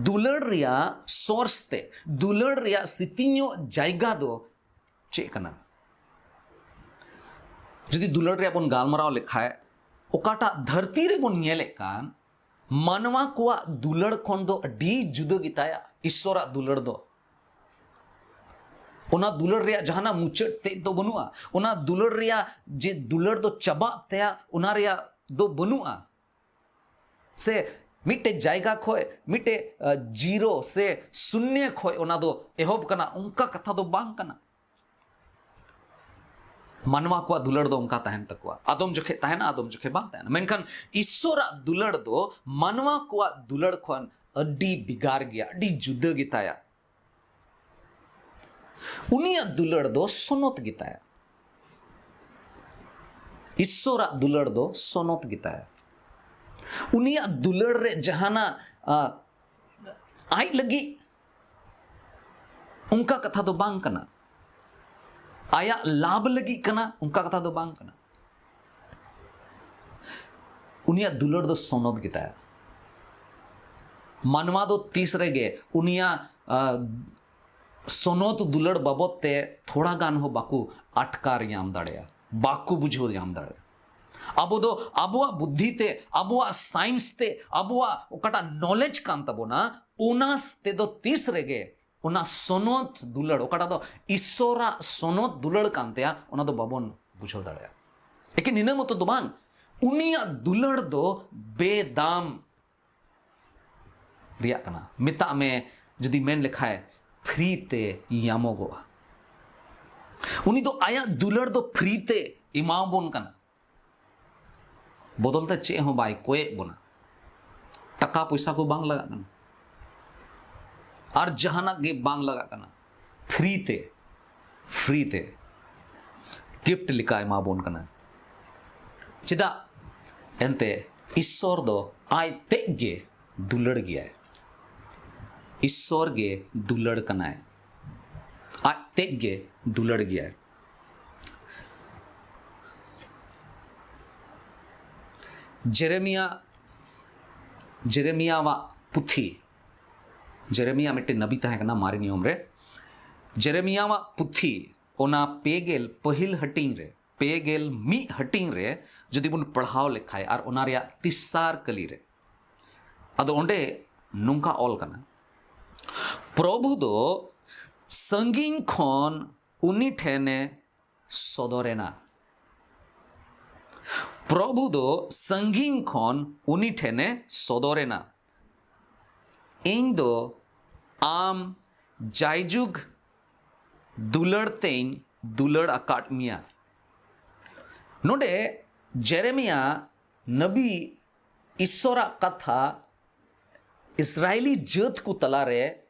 ᱫᱩᱞᱟᱹᱲ ᱨᱮᱭᱟᱜ ᱥᱳᱨᱥ ᱛᱮ, ᱫᱩᱞᱟᱹᱲ ᱨᱮᱭᱟᱜ ᱥᱤᱛᱤᱧᱚᱜ ᱡᱟᱭᱜᱟ ᱫᱚ ᱪᱮᱫ ᱠᱟᱱᱟ? ᱡᱩᱫᱤ ᱫᱩᱞᱟᱹᱲ ᱨᱮᱭᱟᱜ ᱵᱚᱱ ᱜᱟᱞᱢᱟᱨᱟᱣ ᱞᱮᱠᱷᱟᱡ, ᱚᱠᱟᱴᱟᱜ ᱫᱷᱟᱹᱨᱛᱤ ᱨᱮᱵᱚᱱ ᱧᱮᱞᱮᱫ ᱠᱟᱱ, ᱢᱟᱱᱣᱟ ᱠᱚᱣᱟᱜ ᱫᱩᱞᱟᱹᱲ ᱠᱷᱚᱱ ᱫᱚ ᱟᱹᱰᱤ ᱡᱩᱫᱟᱹ ᱜᱮᱛᱟᱭᱟ ᱤᱥᱥᱚᱨᱟᱜ ᱫᱩᱞᱟᱹᱲ ᱫᱚ᱾ ᱚᱱᱟ ᱫᱩᱞᱟᱹᱲ ᱨᱮᱭᱟᱜ ᱡᱟᱦᱟᱱᱟᱜ ᱢᱩᱪᱟᱹᱫ ᱛᱮᱫ ᱫᱚ ᱵᱟᱹᱱᱩᱜᱼᱟ᱾ ᱚᱱᱟ ᱫᱩᱞᱟᱹᱲ ᱨᱮᱭᱟᱜ ᱡᱮ ᱫᱩᱞᱟᱹᱲ ᱫᱚ ᱪᱟᱵᱟᱜ ᱛᱟᱭᱟ, ᱚᱱᱟ ᱨᱮᱭᱟᱜ ᱫᱚ ᱵᱟᱹᱱᱩᱜᱼᱟ᱾ ᱥᱮ ᱢᱤᱫᱴᱮᱡ ᱡᱟᱭᱜᱟ ᱠᱷᱚᱡ, ᱢᱤᱫᱴᱮᱡ, ᱟᱸ, ᱡᱤᱨᱳ ᱥᱮ ᱥᱩᱱᱱᱮ ᱠᱷᱚᱡ ᱚᱱᱟ ᱫᱚ ᱮᱦᱚᱵ ᱠᱟᱱᱟ, ᱚᱱᱠᱟ ᱠᱟᱛᱷᱟ ᱫᱚ ᱵᱟᱝ ᱠᱟᱱᱟ᱾ ᱢᱟᱱᱣᱟ ᱠᱚᱣᱟᱜ ᱫᱩᱞᱟᱹᱲ ᱫᱚ ᱚᱱᱠᱟ ᱛᱟᱦᱮᱱ ᱛᱟᱠᱚᱣᱟ, ᱟᱫᱚᱢ ᱡᱚᱠᱷᱮᱡ ᱛᱟᱦᱮᱱᱟ, ᱟᱫᱚᱢ ᱡᱚᱠᱷᱮᱡ ᱵᱟᱝ ᱛᱟᱦᱮᱱᱟ᱾ ᱢᱮᱱᱠᱷᱟᱱ ᱤᱥᱥᱚᱨᱟᱜ ᱫᱩᱞᱟᱹᱲ ᱫᱚ ᱢᱟᱱᱣᱟ ᱠᱚᱣᱟᱜ ᱫᱩᱞᱟᱹᱲ ᱠᱷᱚᱱ ᱟᱹᱰᱤ ᱵᱷᱮᱜᱟᱨ ᱜᱮᱭᱟ, ᱟᱹᱰᱤ ᱡᱩᱫᱟᱹ ᱜᱮᱛᱟᱭᱟ᱾ ᱩᱱᱤᱭᱟᱜ ᱫᱩᱞᱟᱹᱲ ᱫᱚ ᱥᱚᱱᱚᱛ ᱜᱮᱛᱟᱭᱟ᱾ ᱤᱥᱥᱚᱨᱟᱜ ᱫᱩᱞᱟᱹᱲ ᱫᱚ ᱥᱚᱱᱚᱛ ᱜᱮᱛᱟᱭᱟ᱾ ᱩᱱᱤᱭᱟᱜ ᱫᱩᱞᱟᱹᱲ ᱨᱮ ᱡᱟᱦᱟᱱᱟᱜ, ᱟ, ᱟᱡ ᱞᱟᱹᱜᱤᱫ ᱚᱱᱠᱟ ᱠᱟᱛᱷᱟ ᱫᱚ ᱵᱟᱝ ᱠᱟᱱᱟ, ᱟᱭᱟᱜ ᱞᱟᱵᱷ ᱞᱟᱹᱜᱤᱫ ᱠᱟᱱᱟ, ᱚᱱᱠᱟ ᱠᱟᱛᱷᱟ ᱫᱚ ᱵᱟᱝ ᱠᱟᱱᱟ᱾ ᱩᱱᱤᱭᱟᱜ ᱫᱩᱞᱟᱹᱲ ᱫᱚ ᱥᱚᱱᱚᱛ ᱜᱮᱛᱟᱭᱟ᱾ ᱢᱟᱱᱣᱟ ᱫᱚ ᱛᱤᱥ ᱨᱮᱜᱮ ᱩᱱᱤᱭᱟᱜ, ᱟ, ᱥᱚᱱᱚᱛ ᱫᱩᱞᱟᱹᱲ ᱵᱟᱵᱚᱫ ᱛᱮ ᱛᱷᱚᱲᱟ ᱜᱟᱱ ᱦᱚᱸ ᱵᱟᱠᱚ ᱟᱴᱠᱟᱨ ᱧᱟᱢ ᱫᱟᱲᱮᱭᱟᱜᱼᱟ, ᱵᱟᱠᱚ ᱵᱩᱡᱷᱟᱹᱣ ᱧᱟᱢ ᱫᱟᱲᱮᱭᱟᱜᱼᱟ᱾ ᱟᱵᱚ ᱫᱚ ᱟᱵᱚᱣᱟᱜ ᱵᱩᱫᱽᱫᱷᱤ ᱛᱮ, ᱟᱵᱚᱣᱟᱜ ᱥᱟᱭᱮᱱᱥ ᱛᱮ, ᱟᱵᱚᱣᱟᱜ ᱚᱠᱟᱴᱟᱜ ᱱᱚᱞᱮᱡᱽ ᱠᱟᱱ ᱛᱟᱵᱚᱱᱟ, ᱚᱱᱟ ᱛᱮᱫᱚ ᱛᱤᱥ ᱨᱮᱜᱮ ᱚᱱᱟ ᱥᱚᱱᱚᱛ ᱫᱩᱞᱟᱹᱲ, ᱚᱠᱟᱴᱟᱜ ᱫᱚ ᱤᱥᱥᱚᱨᱟᱜ ᱥᱚᱱᱚᱛ ᱫᱩᱞᱟᱹᱲ ᱠᱟᱱ ᱛᱟᱭᱟ, ᱚᱱᱟ ᱫᱚ ᱵᱟᱵᱚᱱ ᱵᱩᱡᱷᱟᱹᱣ ᱫᱟᱲᱮᱭᱟᱜᱼᱟ᱾ ᱮᱠᱮᱱ ᱤᱱᱟᱹ ᱢᱚᱛᱚ ᱫᱚ ᱵᱟᱝ, ᱩᱱᱤᱭᱟᱜ ᱫᱩᱞᱟᱹᱲ ᱫᱚ ᱵᱮᱫᱟᱢ ᱨᱮᱭᱟᱜ ᱠᱟᱱᱟ᱾ ᱢᱮᱛᱟᱜ ᱢᱮ, ᱡᱩᱫᱤ ᱢᱮᱱ ᱞᱮᱠᱷᱟᱡ, ᱯᱷᱨᱤ ᱛᱮ ᱧᱟᱢᱚᱜᱚᱜᱼᱟ᱾ ᱩᱱᱤ ᱫᱚ ᱟᱭᱟᱜ ᱫᱩᱞᱟᱹᱲ ᱫᱚ ᱯᱷᱨᱤ ᱛᱮ ᱮᱢᱟᱣᱟᱵᱚᱱ ᱠᱟᱱᱟ᱾ ᱵᱚᱫᱚᱞ ᱛᱮ ᱪᱮᱫ ᱦᱚᱸ ᱵᱟᱭ ᱠᱚᱭᱮᱫ ᱵᱚᱱᱟ᱾ ᱴᱟᱠᱟ ᱯᱚᱭᱥᱟ ᱠᱚ ᱵᱟᱝ ᱞᱟᱜᱟᱜ ᱠᱟᱱᱟ, ᱟᱨ ᱡᱟᱦᱟᱱᱟᱜ ᱜᱮ ᱵᱟᱝ ᱞᱟᱜᱟᱜ ᱠᱟᱱᱟ᱾ ᱯᱷᱨᱤ ᱛᱮ, ᱯᱷᱨᱤ ᱛᱮ ᱜᱤᱯᱷᱴ ᱞᱮᱠᱟ ᱮᱢᱟᱵᱚᱱ ᱠᱟᱱᱟ᱾ ᱪᱮᱫᱟᱜ? ᱮᱱᱛᱮ ᱤᱥᱥᱚᱨ ᱫᱚ ᱟᱡ ᱛᱮᱫ ᱜᱮ ᱫᱩᱞᱟᱹᱲ ᱜᱮᱭᱟᱭ᱾ ᱤᱥᱥᱚᱨ ᱜᱮ ᱫᱩᱞᱟᱹᱲ ᱠᱟᱱᱟᱭ, ᱟᱡ ᱛᱮᱫ ᱜᱮ ᱫᱩᱞᱟᱹᱲ ᱜᱮᱭᱟᱭ᱾ ᱡᱮᱨᱮᱢᱤᱭᱟ, ᱡᱮᱨᱮᱢᱤᱭᱟᱣᱟᱜ ᱯᱩᱛᱷᱤ, ᱡᱮᱨᱮᱢᱤᱭᱟ ᱢᱤᱫᱴᱮᱱ ᱱᱟᱵᱤ ᱛᱟᱦᱮᱸ ᱠᱟᱱᱟ ᱢᱟᱨᱮ ᱱᱤᱭᱚᱢ ᱨᱮ᱾ ᱡᱮᱨᱮᱢᱤᱭᱟᱣᱟᱜ ᱯᱩᱛᱷᱤ, ᱚᱱᱟ ᱯᱮ ᱜᱮᱞ ᱯᱟᱹᱦᱤᱞ ᱦᱟᱹᱴᱤᱧ ᱨᱮ, ᱯᱮ ᱜᱮᱞ ᱢᱤᱫ ᱦᱟᱹᱴᱤᱧ ᱨᱮ ᱡᱩᱫᱤ ᱵᱚᱱ ᱯᱟᱲᱦᱟᱣ ᱞᱮᱠᱷᱟᱡ, ᱟᱨ ᱚᱱᱟ ᱨᱮᱭᱟᱜ ᱛᱮᱥᱟᱨ ᱠᱟᱹᱞᱤ ᱨᱮ, ᱟᱫᱚ ᱚᱸᱰᱮ ᱱᱚᱝᱠᱟ ᱚᱞ ᱠᱟᱱᱟ, ᱯᱨᱚᱵᱷᱩ ᱫᱚ ᱥᱟᱺᱜᱤᱧ ᱠᱷᱚᱱ ᱩᱱᱤ ᱴᱷᱮᱱᱮ ᱥᱚᱫᱚᱨᱮᱱᱟ᱾ ᱯᱨᱚᱵᱷᱩ ᱫᱚ ᱥᱟᱺᱜᱤᱧ ᱠᱷᱚᱱ ᱩᱱᱤ ᱴᱷᱮᱱᱮ ᱥᱚᱫᱚᱨᱮᱱᱟ, ᱤᱧ ᱫᱚ ᱟᱢ ᱡᱟᱭᱡᱩᱜᱽ ᱫᱩᱞᱟᱹᱲ ᱛᱮᱧ ᱫᱩᱞᱟᱹᱲ ᱟᱠᱟᱫ ᱢᱮᱭᱟ᱾ ᱱᱚᱰᱮ ᱡᱮᱨᱮᱢᱤᱭᱟ ᱱᱟᱵᱤ ᱤᱥᱥᱚᱨᱟᱜ ᱠᱟᱛᱷᱟ ᱤᱥᱨᱟᱭᱮᱞᱤ ᱡᱟᱹᱛ ᱠᱚ ᱛᱟᱞᱟᱨᱮ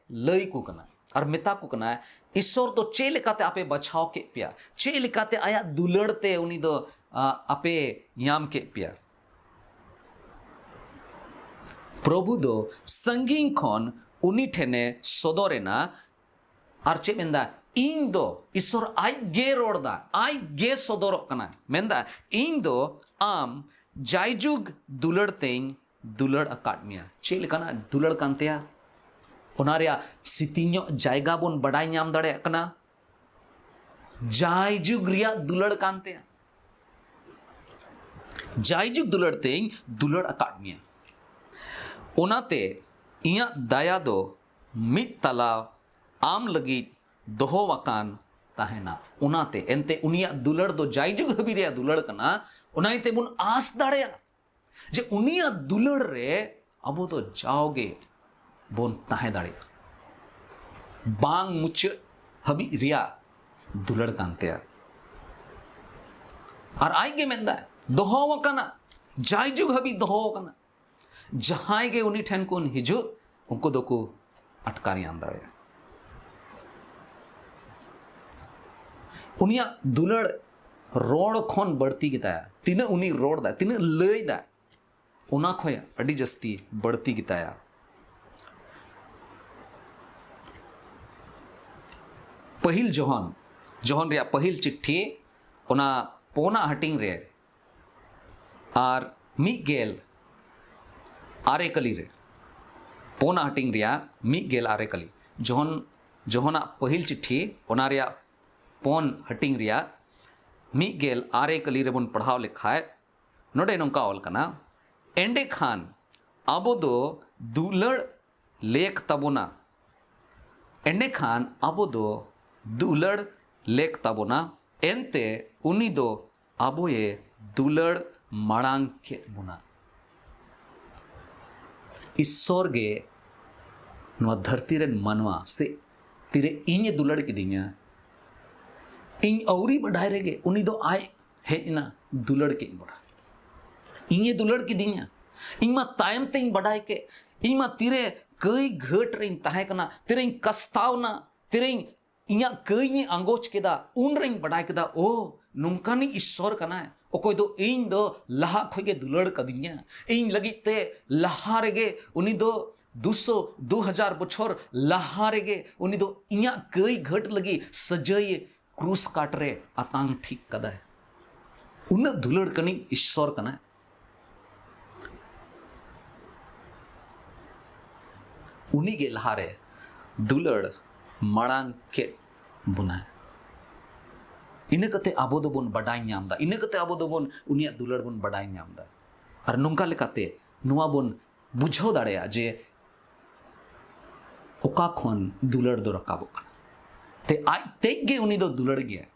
ᱞᱟᱹᱭ ᱠᱚ ᱠᱟᱱᱟ ᱟᱨ ᱢᱮᱛᱟ ᱠᱚ ᱠᱟᱱᱟ, ᱤᱥᱥᱚᱨ ᱫᱚ ᱪᱮᱫ ᱞᱮᱠᱟᱛᱮ ᱟᱯᱮ ᱵᱟᱪᱷᱟᱣ ᱠᱮᱫ ᱯᱮᱭᱟ, ᱪᱮᱫ ᱞᱮᱠᱟᱛᱮ ᱟᱭᱟᱜ ᱫᱩᱞᱟᱹᱲ ᱛᱮ ᱩᱱᱤ ᱫᱚ, ᱟ, ᱟᱯᱮ ᱧᱟᱢ ᱠᱮᱫ ᱯᱮᱭᱟ᱾ ᱯᱨᱚᱵᱷᱩ ᱫᱚ ᱥᱟᱺᱜᱤᱧ ᱠᱷᱚᱱ ᱩᱱᱤ ᱴᱷᱮᱱᱮ ᱥᱚᱫᱚᱨ ᱮᱱᱟ᱾ ᱟᱨ ᱪᱮᱫ ᱢᱮᱱᱫᱟ? ᱤᱧ ᱫᱚ, ᱤᱥᱥᱚᱨ ᱟᱡ ᱜᱮ ᱨᱚᱲ ᱫᱟ, ᱟᱡ ᱜᱮ ᱥᱚᱫᱚᱨᱚᱜ ᱠᱟᱱᱟ, ᱢᱮᱱᱫᱟ, ᱤᱧ ᱫᱚ ᱟᱢ ᱡᱟᱭᱡᱩᱜᱽ ᱫᱩᱞᱟᱹᱲ ᱛᱮᱧ ᱫᱩᱞᱟᱹᱲ ᱟᱠᱟᱫ ᱢᱮᱭᱟ᱾ ᱪᱮᱫ ᱞᱮᱠᱟᱱᱟᱜ ᱫᱩᱞᱟᱹᱲ ᱠᱟᱱ ᱛᱟᱭᱟ? ᱚᱱᱟ ᱨᱮᱭᱟᱜ ᱥᱤᱛᱤᱧ ᱧᱚᱜ ᱡᱟᱭᱜᱟ ᱵᱚᱱ ᱵᱟᱰᱟᱭ ᱧᱟᱢ ᱫᱟᱲᱮᱭᱟᱜ ᱠᱟᱱᱟ᱾ ᱡᱟᱭᱡᱩᱜᱽ ᱨᱮᱭᱟᱜ ᱫᱩᱞᱟᱹᱲ ᱠᱟᱱ ᱛᱟᱭᱟ᱾ ᱡᱟᱭᱡᱩᱜᱽ ᱫᱩᱞᱟᱹᱲ ᱛᱮᱧ ᱫᱩᱞᱟᱹᱲ ᱟᱠᱟᱫ ᱢᱮᱭᱟ᱾ ᱚᱱᱟᱛᱮ ᱤᱧᱟᱹᱜ ᱫᱟᱭᱟ ᱫᱚ ᱢᱤᱫ ᱛᱟᱞᱟ ᱟᱢ ᱞᱟᱹᱜᱤᱫ ᱫᱚᱦᱚ ᱟᱠᱟᱱ ᱛᱟᱦᱮᱱᱟ᱾ ᱚᱱᱟᱛᱮ ᱮᱱᱛᱮ ᱩᱱᱤᱭᱟᱜ ᱫᱩᱞᱟᱹᱲ ᱫᱚ ᱡᱟᱭᱡᱩᱜᱽ ᱦᱟᱹᱵᱤᱡ ᱨᱮᱭᱟᱜ ᱫᱩᱞᱟᱹᱲ ᱠᱟᱱᱟ᱾ ᱚᱱᱟ ᱤᱭᱟᱹᱛᱮ ᱵᱚᱱ ᱟᱸᱥ ᱫᱟᱲᱮᱭᱟᱜᱼᱟ ᱡᱮ ᱩᱱᱤᱭᱟᱜ ᱫᱩᱞᱟᱹᱲ ᱨᱮ ᱟᱵᱚ ᱫᱚ ᱡᱟᱣᱜᱮ ᱵᱚᱱ ᱛᱟᱦᱮᱸ ᱫᱟᱲᱮᱭᱟᱜᱼᱟ, ᱵᱟᱝ ᱢᱩᱪᱟᱹᱫ ᱦᱟᱹᱵᱤᱡ ᱨᱮᱭᱟᱜ ᱫᱩᱞᱟᱹᱲ ᱠᱟᱱ ᱛᱟᱭᱟ᱾ ᱟᱨ ᱟᱡ ᱜᱮ ᱢᱮᱱᱫᱟᱭ, ᱫᱚᱦᱚ ᱟᱠᱟᱱᱟ, ᱡᱟᱭᱡᱩᱜᱽ ᱦᱟᱹᱵᱤᱡ ᱫᱚᱦᱚ ᱟᱠᱟᱱᱟ᱾ ᱡᱟᱦᱟᱸᱭ ᱜᱮ ᱩᱱᱤ ᱴᱷᱮᱱ ᱠᱷᱚᱱ ᱦᱤᱡᱩᱜ, ᱩᱱᱠᱩ ᱫᱚᱠᱚ ᱟᱴᱠᱟᱨ ᱧᱟᱢ ᱫᱟᱲᱮᱭᱟᱜᱼᱟ᱾ ᱩᱱᱤᱭᱟᱜ ᱫᱩᱞᱟᱹᱲ ᱨᱚᱲ ᱠᱷᱚᱱ ᱵᱟᱹᱲᱛᱤ ᱜᱮᱛᱟᱭᱟ᱾ ᱛᱤᱱᱟᱹᱜ ᱩᱱᱤ ᱨᱚᱲ ᱫᱟ, ᱛᱤᱱᱟᱹᱜ ᱞᱟᱹᱭ ᱫᱟ, ᱚᱱᱟ ᱠᱷᱚᱱ ᱟᱹᱰᱤ ᱡᱟᱹᱥᱛᱤ ᱵᱟᱹᱲᱛᱤ ᱜᱮᱛᱟᱭᱟ᱾ ᱯᱟᱹᱦᱤᱞ ᱡᱚᱦᱚᱱ, ᱡᱚᱦᱚᱱ ᱨᱮᱭᱟᱜ ᱯᱟᱹᱦᱤᱞ ᱪᱤᱴᱷᱤ, ᱚᱱᱟ ᱯᱳᱱᱟᱜ ᱦᱟᱹᱴᱤᱧ ᱨᱮ ᱟᱨ ᱢᱤᱫ ᱜᱮᱞ ᱟᱨᱮ ᱠᱟᱹᱞᱤ ᱨᱮ, ᱯᱳᱱᱟᱜ ᱦᱟᱹᱴᱤᱧ ᱨᱮᱭᱟᱜ ᱢᱤᱫ ᱜᱮᱞ ᱟᱨᱮ ᱠᱟᱹᱞᱤ, ᱡᱚᱦᱚᱱ, ᱡᱚᱦᱚᱱᱟᱜ ᱯᱟᱹᱦᱤᱞ ᱪᱤᱴᱷᱤ, ᱚᱱᱟ ᱨᱮᱭᱟᱜ ᱯᱳᱱ ᱦᱟᱹᱴᱤᱧ ᱨᱮᱭᱟᱜ ᱢᱤᱫ ᱜᱮᱞ ᱟᱨᱮ ᱠᱟᱹᱞᱤ ᱨᱮᱵᱚᱱ ᱯᱟᱲᱦᱟᱣ ᱞᱮᱠᱷᱟᱡ, ᱱᱚᱰᱮ ᱱᱚᱝᱠᱟ ᱚᱞ ᱠᱟᱱᱟ, ᱮᱸᱰᱮᱠᱷᱟᱱ ᱟᱵᱚ ᱫᱚ ᱫᱩᱞᱟᱹᱲ ᱞᱮᱠ ᱛᱟᱵᱚᱱᱟ᱾ ᱮᱸᱰᱮᱠᱷᱟᱱ ᱟᱵᱚ ᱫᱚ ᱫᱩᱞᱟᱹᱲ ᱞᱮᱠ ᱛᱟᱵᱚᱱᱟ, ᱮᱱᱛᱮ ᱩᱱᱤ ᱫᱚ ᱟᱵᱚᱭᱮ ᱫᱩᱞᱟᱹᱲ ᱢᱟᱲᱟᱝ ᱠᱮᱫ ᱵᱚᱱᱟ᱾ ᱤᱥᱥᱚᱨ ᱜᱮ ᱱᱚᱣᱟ ᱫᱷᱟᱹᱨᱛᱤ ᱨᱮᱱ ᱢᱟᱱᱣᱟ ᱥᱮ ᱛᱤᱨᱮ ᱤᱧᱮ ᱫᱩᱞᱟᱹᱲ ᱠᱤᱫᱤᱧᱟ, ᱤᱧ ᱟᱹᱣᱨᱤ ᱵᱟᱰᱟᱭ ᱨᱮᱜᱮ ᱩᱱᱤ ᱫᱚ ᱟᱡ ᱦᱮᱡ ᱮᱱᱟ, ᱫᱩᱞᱟᱹᱲ ᱠᱮᱫ ᱵᱚᱱᱟ᱾ ᱤᱧᱮ ᱫᱩᱞᱟᱹᱲ ᱠᱤᱫᱤᱧᱟ᱾ ᱤᱧ ᱢᱟ ᱛᱟᱭᱚᱢ ᱛᱮᱧ ᱵᱟᱰᱟᱭ ᱠᱮᱫ᱾ ᱤᱧ ᱢᱟ ᱛᱤᱨᱮ ᱠᱟᱹᱭ ᱜᱷᱟᱹᱴ ᱨᱮᱧ ᱛᱟᱦᱮᱸ ᱠᱟᱱᱟ, ᱛᱤᱨᱮᱧ ᱠᱟᱥᱛᱟᱣᱱᱟ, ᱛᱤᱨᱮᱧ ᱤᱧᱟᱹᱜ ᱠᱟᱹᱭ ᱤᱧ ᱟᱸᱜᱚᱪ ᱠᱮᱫᱟ, ᱩᱱ ᱨᱮᱧ ᱵᱟᱰᱟᱭ ᱠᱮᱫᱟ, ᱳ, ᱱᱚᱝᱠᱟᱱᱤᱡ ᱤᱥᱥᱚᱨ ᱠᱟᱱᱟᱭ, ᱚᱠᱚᱭ ᱫᱚ ᱤᱧ ᱫᱚ ᱞᱟᱦᱟ ᱠᱷᱚᱱ ᱜᱮ ᱫᱩᱞᱟᱹᱲ ᱠᱟᱫᱤᱧᱟ᱾ ᱤᱧ ᱞᱟᱹᱜᱤᱫ ᱛᱮ ᱞᱟᱦᱟ ᱨᱮᱜᱮ ᱩᱱᱤ ᱫᱚ ᱫᱩᱥᱚ, ᱫᱩ ᱦᱟᱡᱟᱨ ᱵᱚᱪᱷᱚᱨ ᱞᱟᱦᱟ ᱨᱮᱜᱮ ᱩᱱᱤ ᱫᱚ ᱤᱧᱟᱹᱜ ᱠᱟᱹᱭ ᱜᱷᱟᱹᱴ ᱞᱟᱹᱜᱤᱫ ᱥᱟᱹᱡᱟᱹᱭ ᱠᱨᱩᱥ ᱠᱟᱴ ᱨᱮ ᱟᱛᱟᱝ ᱴᱷᱤᱠ ᱠᱟᱫᱟᱭ᱾ ᱩᱱᱟᱹᱜ ᱫᱩᱞᱟᱹᱲ ᱠᱟᱹᱱᱤᱡ ᱤᱥᱥᱚᱨ ᱠᱟᱱᱟᱭ᱾ ᱩᱱᱤᱜᱮ ᱞᱟᱦᱟᱨᱮ ᱫᱩᱞᱟᱹᱲ ᱢᱟᱲᱟᱝ ᱠᱮᱫ ᱵᱚᱱᱟᱭ᱾ ᱤᱱᱟᱹ ᱠᱟᱛᱮ ᱟᱵᱚ ᱫᱚᱵᱚᱱ ᱵᱟᱰᱟᱭ ᱧᱟᱢ ᱮᱫᱟ, ᱤᱱᱟᱹ ᱠᱟᱛᱮ ᱟᱵᱚ ᱫᱚᱵᱚᱱ ᱩᱱᱤᱭᱟᱜ ᱫᱩᱞᱟᱹᱲ ᱵᱚᱱ ᱵᱟᱰᱟᱭ ᱧᱟᱢ ᱮᱫᱟ᱾ ᱟᱨ ᱱᱚᱝᱠᱟ ᱞᱮᱠᱟᱛᱮ ᱱᱚᱣᱟ ᱵᱚᱱ ᱵᱩᱡᱷᱟᱹᱣ ᱫᱟᱲᱮᱭᱟᱜᱼᱟ ᱡᱮ ᱚᱠᱟ ᱠᱷᱚᱱ ᱫᱩᱞᱟᱹᱲ ᱫᱚ ᱨᱟᱠᱟᱵᱚᱜ ᱠᱟᱱᱟ᱾ ᱛᱮ ᱟᱡ ᱛᱮᱡ ᱜᱮ ᱩᱱᱤ ᱫᱚ ᱫᱩᱞᱟᱹᱲ ᱜᱮᱭᱟ᱾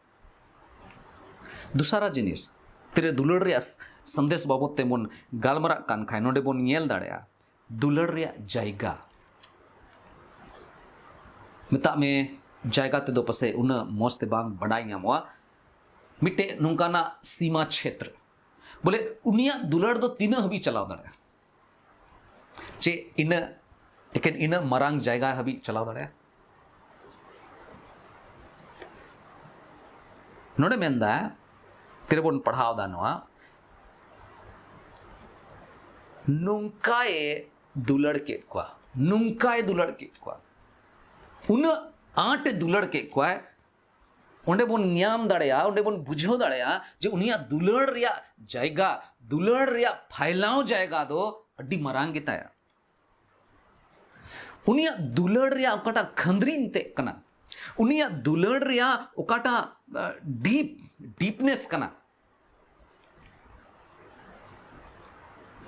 ᱫᱚᱥᱟᱨᱟ ᱡᱤᱱᱤᱥ, ᱛᱤᱨᱮ ᱫᱩᱞᱟᱹᱲ ᱨᱮᱭᱟᱜ ᱥᱟᱸᱫᱮᱥ ᱵᱟᱵᱚᱫ ᱛᱮᱵᱚᱱ ᱜᱟᱞᱢᱟᱨᱟᱜ ᱠᱟᱱ ᱠᱷᱟᱱ, ᱱᱚᱰᱮ ᱵᱚᱱ ᱧᱮᱞ ᱫᱟᱲᱮᱭᱟᱜᱼᱟ ᱫᱩᱞᱟᱹᱲ ᱨᱮᱭᱟᱜ ᱡᱟᱭᱜᱟ᱾ ᱢᱮᱛᱟᱜ ᱢᱮ, ᱡᱟᱭᱜᱟ ᱛᱮᱫᱚ ᱯᱟᱥᱮᱡ ᱩᱱᱟᱹᱜ ᱢᱚᱡᱽ ᱛᱮ ᱵᱟᱝ ᱵᱟᱰᱟᱭ ᱧᱟᱢᱚᱜᱼᱟ᱾ ᱢᱤᱫᱴᱮᱡ ᱱᱚᱝᱠᱟᱱᱟᱜ ᱥᱤᱢᱟ ᱪᱷᱮᱛᱨᱚ, ᱵᱚᱞᱮ ᱩᱱᱤᱭᱟᱜ ᱫᱩᱞᱟᱹᱲ ᱫᱚ ᱛᱤᱱᱟᱹᱜ ᱦᱟᱹᱵᱤᱡ ᱪᱟᱞᱟᱣ ᱫᱟᱲᱮᱭᱟᱜᱼᱟ? ᱪᱮᱫ ᱤᱱᱟᱹᱜ, ᱮᱠᱮᱱ ᱤᱱᱟᱹᱜ ᱢᱟᱨᱟᱝ ᱡᱟᱭᱜᱟ ᱦᱟᱹᱵᱤᱡ ᱪᱟᱞᱟᱣ ᱫᱟᱲᱮᱭᱟᱜᱼᱟ? ᱱᱚᱰᱮ ᱢᱮᱱᱫᱟ, ᱛᱤᱨᱮᱵᱚᱱ ᱯᱟᱲᱦᱟᱣ ᱫᱟ ᱱᱚᱣᱟ, ᱱᱚᱝᱠᱟᱭ ᱫᱩᱞᱟᱹᱲ ᱠᱮᱫ ᱠᱚᱣᱟ, ᱱᱚᱝᱠᱟᱭ ᱫᱩᱞᱟᱹᱲ ᱠᱮᱫ ᱠᱚᱣᱟ, ᱩᱱᱟᱹᱜ ᱟᱸᱴᱮ ᱫᱩᱞᱟᱹᱲ ᱠᱮᱫ ᱠᱚᱣᱟᱭ᱾ ᱚᱸᱰᱮ ᱵᱚᱱ ᱧᱟᱢ ᱫᱟᱲᱮᱭᱟᱜᱼᱟ, ᱚᱸᱰᱮ ᱵᱚᱱ ᱵᱩᱡᱷᱟᱹᱣ ᱫᱟᱲᱮᱭᱟᱜᱼᱟ ᱡᱮ ᱩᱱᱤᱭᱟᱜ ᱫᱩᱞᱟᱹᱲ ᱨᱮᱭᱟᱜ ᱡᱟᱭᱜᱟ, ᱫᱩᱞᱟᱹᱲ ᱨᱮᱭᱟᱜ ᱯᱷᱟᱭᱞᱟᱣ ᱡᱟᱭᱜᱟ ᱫᱚ ᱟᱹᱰᱤ ᱢᱟᱨᱟᱝ ᱜᱮᱛᱟᱭᱟ᱾ ᱩᱱᱤᱭᱟᱜ ᱫᱩᱞᱟᱹᱲ ᱨᱮᱭᱟᱜ ᱚᱠᱟᱴᱟᱜ ᱠᱷᱟᱹᱱᱫᱽᱨᱤᱱ ᱛᱮᱫ ᱠᱟᱱᱟ, ᱩᱱᱤᱭᱟᱜ ᱫᱩᱞᱟᱹᱲ ᱨᱮᱭᱟᱜ ᱚᱠᱟᱴᱟᱜ ᱰᱤᱯ, ᱰᱤᱯᱱᱮᱥ ᱠᱟᱱᱟ,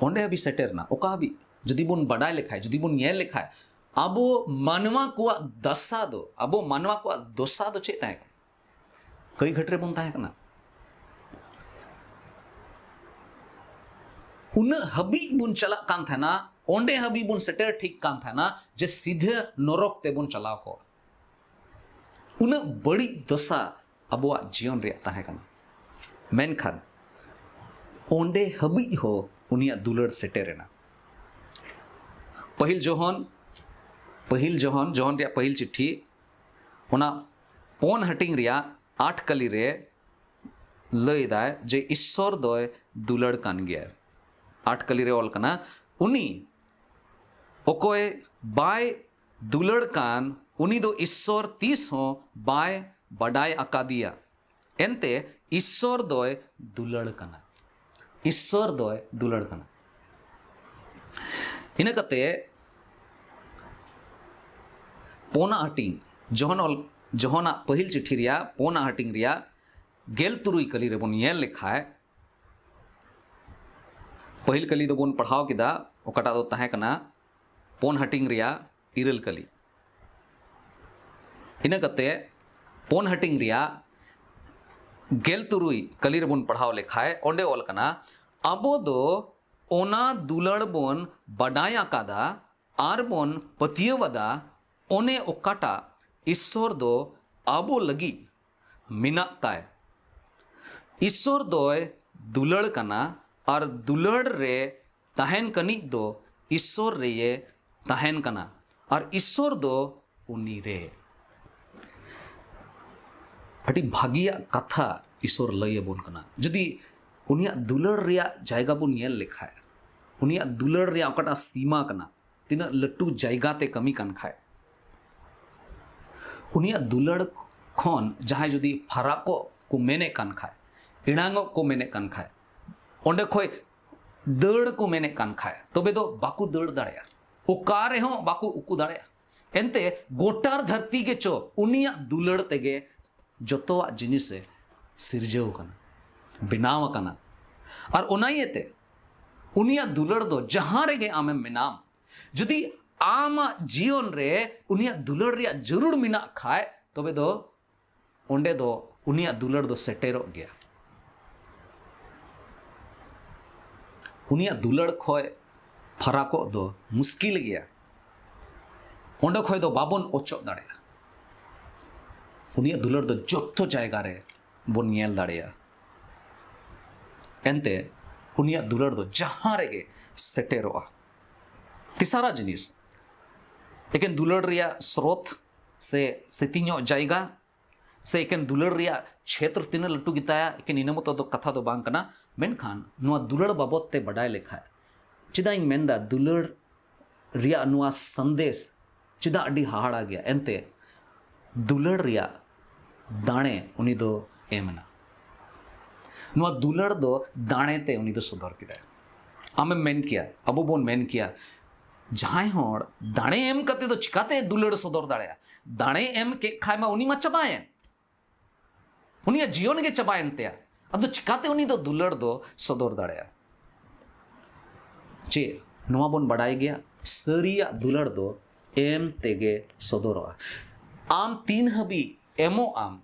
ᱚᱸᱰᱮ ᱦᱟᱹᱵᱤᱡ ᱥᱮᱴᱮᱨ ᱮᱱᱟ᱾ ᱚᱠᱟ ᱦᱟᱹᱵᱤᱡ? ᱡᱩᱫᱤ ᱵᱚᱱ ᱵᱟᱰᱟᱭ ᱞᱮᱠᱷᱟᱡ, ᱡᱩᱫᱤ ᱵᱚᱱ ᱧᱮᱞ ᱞᱮᱠᱷᱟᱡ, ᱟᱵᱚ ᱢᱟᱱᱣᱟ ᱠᱚᱣᱟᱜ ᱫᱟᱥᱟ ᱫᱚ, ᱟᱵᱚ ᱢᱟᱱᱣᱟ ᱠᱚᱣᱟᱜ ᱫᱚᱥᱟ ᱫᱚ ᱪᱮᱫ ᱛᱟᱦᱮᱸ ᱠᱟᱱᱟ? ᱠᱟᱹᱭ ᱜᱷᱟᱹᱴ ᱨᱮᱵᱚᱱ ᱛᱟᱦᱮᱸ ᱠᱟᱱᱟ᱾ ᱩᱱᱟᱹᱜ ᱦᱟᱹᱵᱤᱡ ᱵᱚᱱ ᱪᱟᱞᱟᱜ ᱠᱟᱱ ᱛᱟᱦᱮᱱᱟ, ᱚᱸᱰᱮ ᱦᱟᱹᱵᱤᱡ ᱵᱚᱱ ᱥᱮᱴᱮᱨ ᱴᱷᱤᱠ ᱠᱟᱱ ᱛᱟᱦᱮᱱᱟ ᱡᱮ ᱥᱤᱫᱷᱟᱹ ᱱᱚᱨᱚᱠ ᱛᱮᱵᱚᱱ ᱪᱟᱞᱟᱣ ᱠᱚᱜᱼᱟ᱾ ᱩᱱᱟᱹᱜ ᱵᱟᱹᱲᱤᱡ ᱫᱚᱥᱟ ᱟᱵᱚᱣᱟᱜ ᱡᱤᱭᱚᱱ ᱨᱮᱭᱟᱜ ᱛᱟᱦᱮᱸ ᱠᱟᱱᱟ᱾ ᱢᱮᱱᱠᱷᱟᱱ ᱚᱸᱰᱮ ᱦᱟᱹᱵᱤᱡ ᱦᱚᱸ ᱩᱱᱤᱭᱟᱜ ᱫᱩᱞᱟᱹᱲ ᱥᱮᱴᱮᱨᱮᱱᱟ᱾ ᱯᱟᱹᱦᱤᱞ ᱡᱚᱦᱚᱱ ᱯᱟᱹᱦᱤᱞ ᱡᱚᱦᱚᱱ ᱡᱚᱦᱚᱱ ᱨᱮᱭᱟᱜ ᱯᱟᱹᱦᱤᱞ ᱪᱤᱴᱷᱤ, ᱚᱱᱟ ᱯᱩᱱ ᱦᱟᱹᱴᱤᱧ ᱨᱮᱭᱟᱜ ᱟᱴ ᱠᱟᱹᱞᱤ ᱨᱮ ᱞᱟᱹᱭ ᱫᱟᱭ ᱡᱮ ᱤᱥᱥᱚᱨ ᱫᱚᱭ ᱫᱩᱞᱟᱹᱲ ᱠᱟᱱ ᱜᱮᱭᱟ᱾ ᱟᱴ ᱠᱟᱹᱞᱤ ᱨᱮ ᱚᱞ ᱠᱟᱱᱟ, ᱩᱱᱤ ᱚᱠᱚᱭ ᱵᱟᱭ ᱫᱩᱞᱟᱹᱲ ᱠᱟᱱ, ᱩᱱᱤ ᱫᱚ ᱤᱥᱥᱚᱨ ᱛᱤᱥ ᱦᱚᱸ ᱵᱟᱭ ᱵᱟᱰᱟᱭ ᱟᱠᱟᱫᱮᱭᱟ᱾ ᱮᱱᱛᱮ ᱤᱥᱥᱚᱨ ᱫᱚᱭ ᱫᱩᱞᱟᱹᱲ ᱠᱟᱱᱟ᱾ ᱤᱥᱥᱚᱨ ᱫᱚᱭ ᱫᱩᱞᱟᱹᱲ ᱠᱟᱱᱟ᱾ ᱤᱱᱟᱹ ᱠᱟᱛᱮ ᱯᱳᱱᱟ ᱦᱟᱹᱴᱤᱧ, ᱡᱚᱦᱚᱱ ᱚᱞ ᱡᱚᱦᱚᱱᱟᱜ ᱯᱟᱹᱦᱤᱞ ᱪᱤᱴᱷᱤ ᱨᱮᱭᱟᱜ ᱯᱳᱱᱟ ᱦᱟᱹᱴᱤᱧ ᱨᱮᱭᱟᱜ ᱜᱮᱞ ᱛᱩᱨᱩᱭ ᱠᱟᱹᱞᱤ ᱨᱮᱵᱚᱱ ᱧᱮᱞ ᱞᱮᱠᱷᱟᱡ, ᱯᱟᱹᱦᱤᱞ ᱠᱟᱹᱞᱤ ᱫᱚᱵᱚᱱ ᱯᱟᱲᱦᱟᱣ ᱠᱮᱫᱟ, ᱚᱠᱟᱴᱟᱜ ᱫᱚ ᱛᱟᱦᱮᱸ ᱠᱟᱱᱟ ᱯᱳᱱ ᱦᱟᱹᱴᱤᱧ ᱨᱮᱭᱟᱜ ᱤᱨᱟᱹᱞ ᱠᱟᱹᱞᱤ᱾ ᱤᱱᱟᱹ ᱠᱟᱛᱮ ᱯᱳᱱ ᱦᱟᱹᱴᱤᱧ ᱨᱮᱭᱟᱜ ᱜᱮᱞ ᱛᱩᱨᱩᱭ ᱠᱟᱹᱞᱤ ᱨᱮᱵᱚᱱ ᱯᱟᱲᱦᱟᱣ ᱞᱮᱠᱷᱟᱡ, ᱚᱸᱰᱮ ᱚᱞ ᱠᱟᱱᱟ, ᱟᱵᱚ ᱫᱚ ᱚᱱᱟ ᱫᱩᱞᱟᱹᱲ ᱵᱚᱱ ᱵᱟᱰᱟᱭ ᱟᱠᱟᱫᱟ ᱟᱨ ᱵᱚᱱ ᱯᱟᱹᱛᱭᱟᱹᱣ ᱟᱫᱟ, ᱚᱱᱮ ᱚᱠᱟᱴᱟᱜ ᱤᱥᱥᱚᱨ ᱫᱚ ᱟᱵᱚ ᱞᱟᱹᱜᱤᱫ ᱢᱮᱱᱟᱜ ᱛᱟᱭ᱾ ᱤᱥᱥᱚᱨ ᱫᱚᱭ ᱫᱩᱞᱟᱹᱲ ᱠᱟᱱᱟ ᱟᱨ ᱫᱩᱞᱟᱹᱲ ᱨᱮ ᱛᱟᱦᱮᱱ ᱠᱟᱹᱱᱤᱡ ᱫᱚ ᱤᱥᱥᱚᱨ ᱨᱮᱭᱮ ᱛᱟᱦᱮᱱ ᱠᱟᱱᱟ ᱟᱨ ᱤᱥᱥᱚᱨ ᱫᱚ ᱩᱱᱤ ᱨᱮ᱾ ᱟᱹᱰᱤ ᱵᱷᱟᱹᱜᱤᱭᱟᱜ ᱠᱟᱛᱷᱟ ᱤᱥᱥᱚᱨ ᱞᱟᱹᱭ ᱟᱵᱚᱱ ᱠᱟᱱᱟ᱾ ᱡᱩᱫᱤ ᱩᱱᱤᱭᱟᱜ ᱫᱩᱞᱟᱹᱲ ᱨᱮᱭᱟᱜ ᱡᱟᱭᱜᱟ ᱵᱚᱱ ᱧᱮᱞ ᱞᱮᱠᱷᱟᱡ, ᱩᱱᱤᱭᱟᱜ ᱫᱩᱞᱟᱹᱲ ᱨᱮᱭᱟᱜ ᱚᱠᱟᱴᱟᱜ ᱥᱤᱢᱟ ᱠᱟᱱᱟ, ᱛᱤᱱᱟᱹᱜ ᱞᱟᱹᱴᱩ ᱡᱟᱭᱜᱟ ᱛᱮ ᱠᱟᱹᱢᱤ ᱠᱟᱱ ᱠᱷᱟᱡ, ᱩᱱᱤᱭᱟᱜ ᱫᱩᱞᱟᱹᱲ ᱠᱷᱚᱱ ᱡᱟᱦᱟᱸᱭ ᱡᱩᱫᱤ ᱯᱷᱟᱨᱟᱠᱚᱜ ᱠᱚ ᱢᱮᱱᱮᱫ ᱠᱟᱱ ᱠᱷᱟᱡ, ᱮᱲᱟᱝᱚᱜ ᱠᱚ ᱢᱮᱱᱮᱫ ᱠᱟᱱ ᱠᱷᱟᱡ, ᱚᱸᱰᱮ ᱠᱷᱚᱡ ᱫᱟᱹᱲ ᱠᱚ ᱢᱮᱱᱮᱫ ᱠᱟᱱ ᱠᱷᱟᱡ, ᱛᱚᱵᱮ ᱫᱚ ᱵᱟᱠᱚ ᱫᱟᱹᱲ ᱫᱟᱲᱮᱭᱟᱜᱼᱟ, ᱚᱠᱟ ᱨᱮᱦᱚᱸ ᱵᱟᱠᱚ ᱩᱠᱩ ᱫᱟᱲᱮᱭᱟᱜᱼᱟ᱾ ᱮᱱᱛᱮ ᱜᱚᱴᱟᱨ ᱫᱷᱟᱹᱨᱛᱤ ᱜᱮᱪᱚ ᱩᱱᱤᱭᱟᱜ ᱫᱩᱞᱟᱹᱲ ᱛᱮᱜᱮ ᱡᱚᱛᱚᱣᱟᱜ ᱡᱤᱱᱤᱥᱮ ᱥᱤᱨᱡᱟᱹᱣ ᱠᱟᱱᱟ, ᱵᱮᱱᱟᱣ ᱟᱠᱟᱱᱟ᱾ ᱟᱨ ᱚᱱᱟ ᱤᱭᱟᱹᱛᱮ ᱩᱱᱤᱭᱟᱜ ᱫᱩᱞᱟᱹᱲ ᱫᱚ ᱡᱟᱦᱟᱸ ᱨᱮᱜᱮ ᱟᱢᱮᱢ ᱢᱮᱱᱟᱢ, ᱡᱩᱫᱤ ᱟᱢᱟᱜ ᱡᱤᱭᱚᱱ ᱨᱮ ᱩᱱᱤᱭᱟᱜ ᱫᱩᱞᱟᱹᱲ ᱨᱮᱭᱟᱜ ᱡᱟᱹᱨᱩᱲ ᱢᱮᱱᱟᱜ ᱠᱷᱟᱡ, ᱛᱚᱵᱮ ᱫᱚ ᱚᱸᱰᱮ ᱫᱚ ᱩᱱᱤᱭᱟᱜ ᱫᱩᱞᱟᱹᱲ ᱫᱚ ᱥᱮᱴᱮᱨᱚᱜ ᱜᱮᱭᱟ᱾ ᱩᱱᱤᱭᱟᱜ ᱫᱩᱞᱟᱹᱲ ᱠᱷᱚᱡ ᱯᱷᱟᱨᱟᱠᱚᱜ ᱫᱚ ᱢᱩᱥᱠᱤᱞ ᱜᱮᱭᱟ᱾ ᱚᱸᱰᱮ ᱠᱷᱚᱡ ᱫᱚ ᱵᱟᱵᱚᱱ ᱚᱪᱚᱜ ᱫᱟᱲᱮᱭᱟᱜᱼᱟ᱾ ᱩᱱᱤᱭᱟᱜ ᱫᱩᱞᱟᱹᱲ ᱫᱚ ᱡᱚᱛᱚ ᱡᱟᱭᱜᱟ ᱨᱮ ᱵᱚᱱ ᱧᱮᱞ ᱫᱟᱲᱮᱭᱟᱜᱼᱟ᱾ ᱮᱱᱛᱮ ᱩᱱᱤᱭᱟᱜ ᱫᱩᱞᱟᱹᱲ ᱫᱚ ᱡᱟᱦᱟᱸ ᱨᱮᱜᱮ ᱥᱮᱴᱮᱨᱚᱜᱼᱟ᱾ ᱛᱮᱥᱟᱨᱟ ᱡᱤᱱᱤᱥ, ᱮᱠᱮᱱ ᱫᱩᱞᱟᱹᱲ ᱨᱮᱭᱟᱜ ᱥᱨᱳᱛ ᱥᱮ ᱥᱤᱛᱤᱧᱚᱜ ᱡᱟᱭᱜᱟ ᱥᱮ ᱮᱠᱮᱱ ᱫᱩᱞᱟᱹᱲ ᱨᱮᱭᱟᱜ ᱪᱷᱮᱛᱨᱚ ᱛᱤᱱᱟᱹᱜ ᱞᱟᱹᱴᱩ ᱜᱮᱛᱟᱭᱟ, ᱮᱠᱮᱱ ᱤᱱᱟᱹ ᱢᱚᱛᱚ ᱫᱚ ᱠᱟᱛᱷᱟ ᱫᱚ ᱵᱟᱝ ᱠᱟᱱᱟ᱾ ᱢᱮᱱᱠᱷᱟᱱ ᱱᱚᱣᱟ ᱫᱩᱞᱟᱹᱲ ᱵᱟᱵᱚᱫ ᱛᱮ ᱵᱟᱰᱟᱭ ᱞᱮᱠᱷᱟᱡ, ᱪᱮᱫᱟᱜ ᱤᱧ ᱢᱮᱱᱫᱟ, ᱫᱩᱞᱟᱹᱲ ᱨᱮᱭᱟᱜ ᱱᱚᱣᱟ ᱥᱟᱸᱫᱮᱥ ᱪᱮᱫᱟᱜ ᱟᱹᱰᱤ ᱦᱟᱦᱟᱲᱟ ᱜᱮᱭᱟ? ᱮᱱᱛᱮ ᱫᱩᱞᱟᱹᱲ ᱨᱮᱭᱟᱜ ᱫᱟᱲᱮ ᱩᱱᱤ ᱫᱚ ᱮᱢ ᱮᱱᱟ᱾ ᱱᱚᱣᱟ ᱫᱩᱞᱟᱹᱲ ᱫᱚ ᱫᱟᱲᱮ ᱛᱮ ᱩᱱᱤ ᱫᱚ ᱥᱚᱫᱚᱨ ᱠᱮᱫᱟᱭ᱾ ᱟᱢᱮᱢ ᱢᱮᱱ ᱠᱮᱭᱟ, ᱟᱵᱚ ᱵᱚᱱ ᱢᱮᱱ ᱠᱮᱭᱟ, ᱡᱟᱦᱟᱸᱭ ᱦᱚᱲ ᱫᱟᱲᱮ ᱮᱢ ᱠᱟᱛᱮ ᱫᱚ ᱪᱤᱠᱟᱛᱮ ᱫᱩᱞᱟᱹᱲ ᱥᱚᱫᱚᱨ ᱫᱟᱲᱮᱭᱟᱜᱼᱟ? ᱫᱟᱲᱮ ᱮᱢ ᱠᱮᱫ ᱠᱷᱟᱡ ᱢᱟ ᱩᱱᱤ ᱢᱟ ᱪᱟᱵᱟᱭᱮᱱ, ᱩᱱᱤᱭᱟᱜ ᱡᱤᱭᱚᱱ ᱜᱮ ᱪᱟᱵᱟᱭᱮᱱ ᱛᱟᱭᱟ᱾ ᱟᱫᱚ ᱪᱤᱠᱟᱛᱮ ᱩᱱᱤ ᱫᱚ ᱫᱩᱞᱟᱹᱲ ᱫᱚ ᱥᱚᱫᱚᱨ ᱫᱟᱲᱮᱭᱟᱜᱼᱟ? ᱪᱮᱫ ᱱᱚᱣᱟ ᱵᱚᱱ ᱵᱟᱰᱟᱭ ᱜᱮᱭᱟ? ᱥᱟᱹᱨᱤᱭᱟᱜ ᱫᱩᱞᱟᱹᱲ ᱫᱚ ᱮᱢ ᱛᱮᱜᱮ ᱥᱚᱫᱚᱨᱚᱜᱼᱟ᱾ ᱟᱢ ᱛᱤᱱ ᱦᱟᱹᱵᱤᱡ ᱮᱢᱚᱜ ᱟᱢ,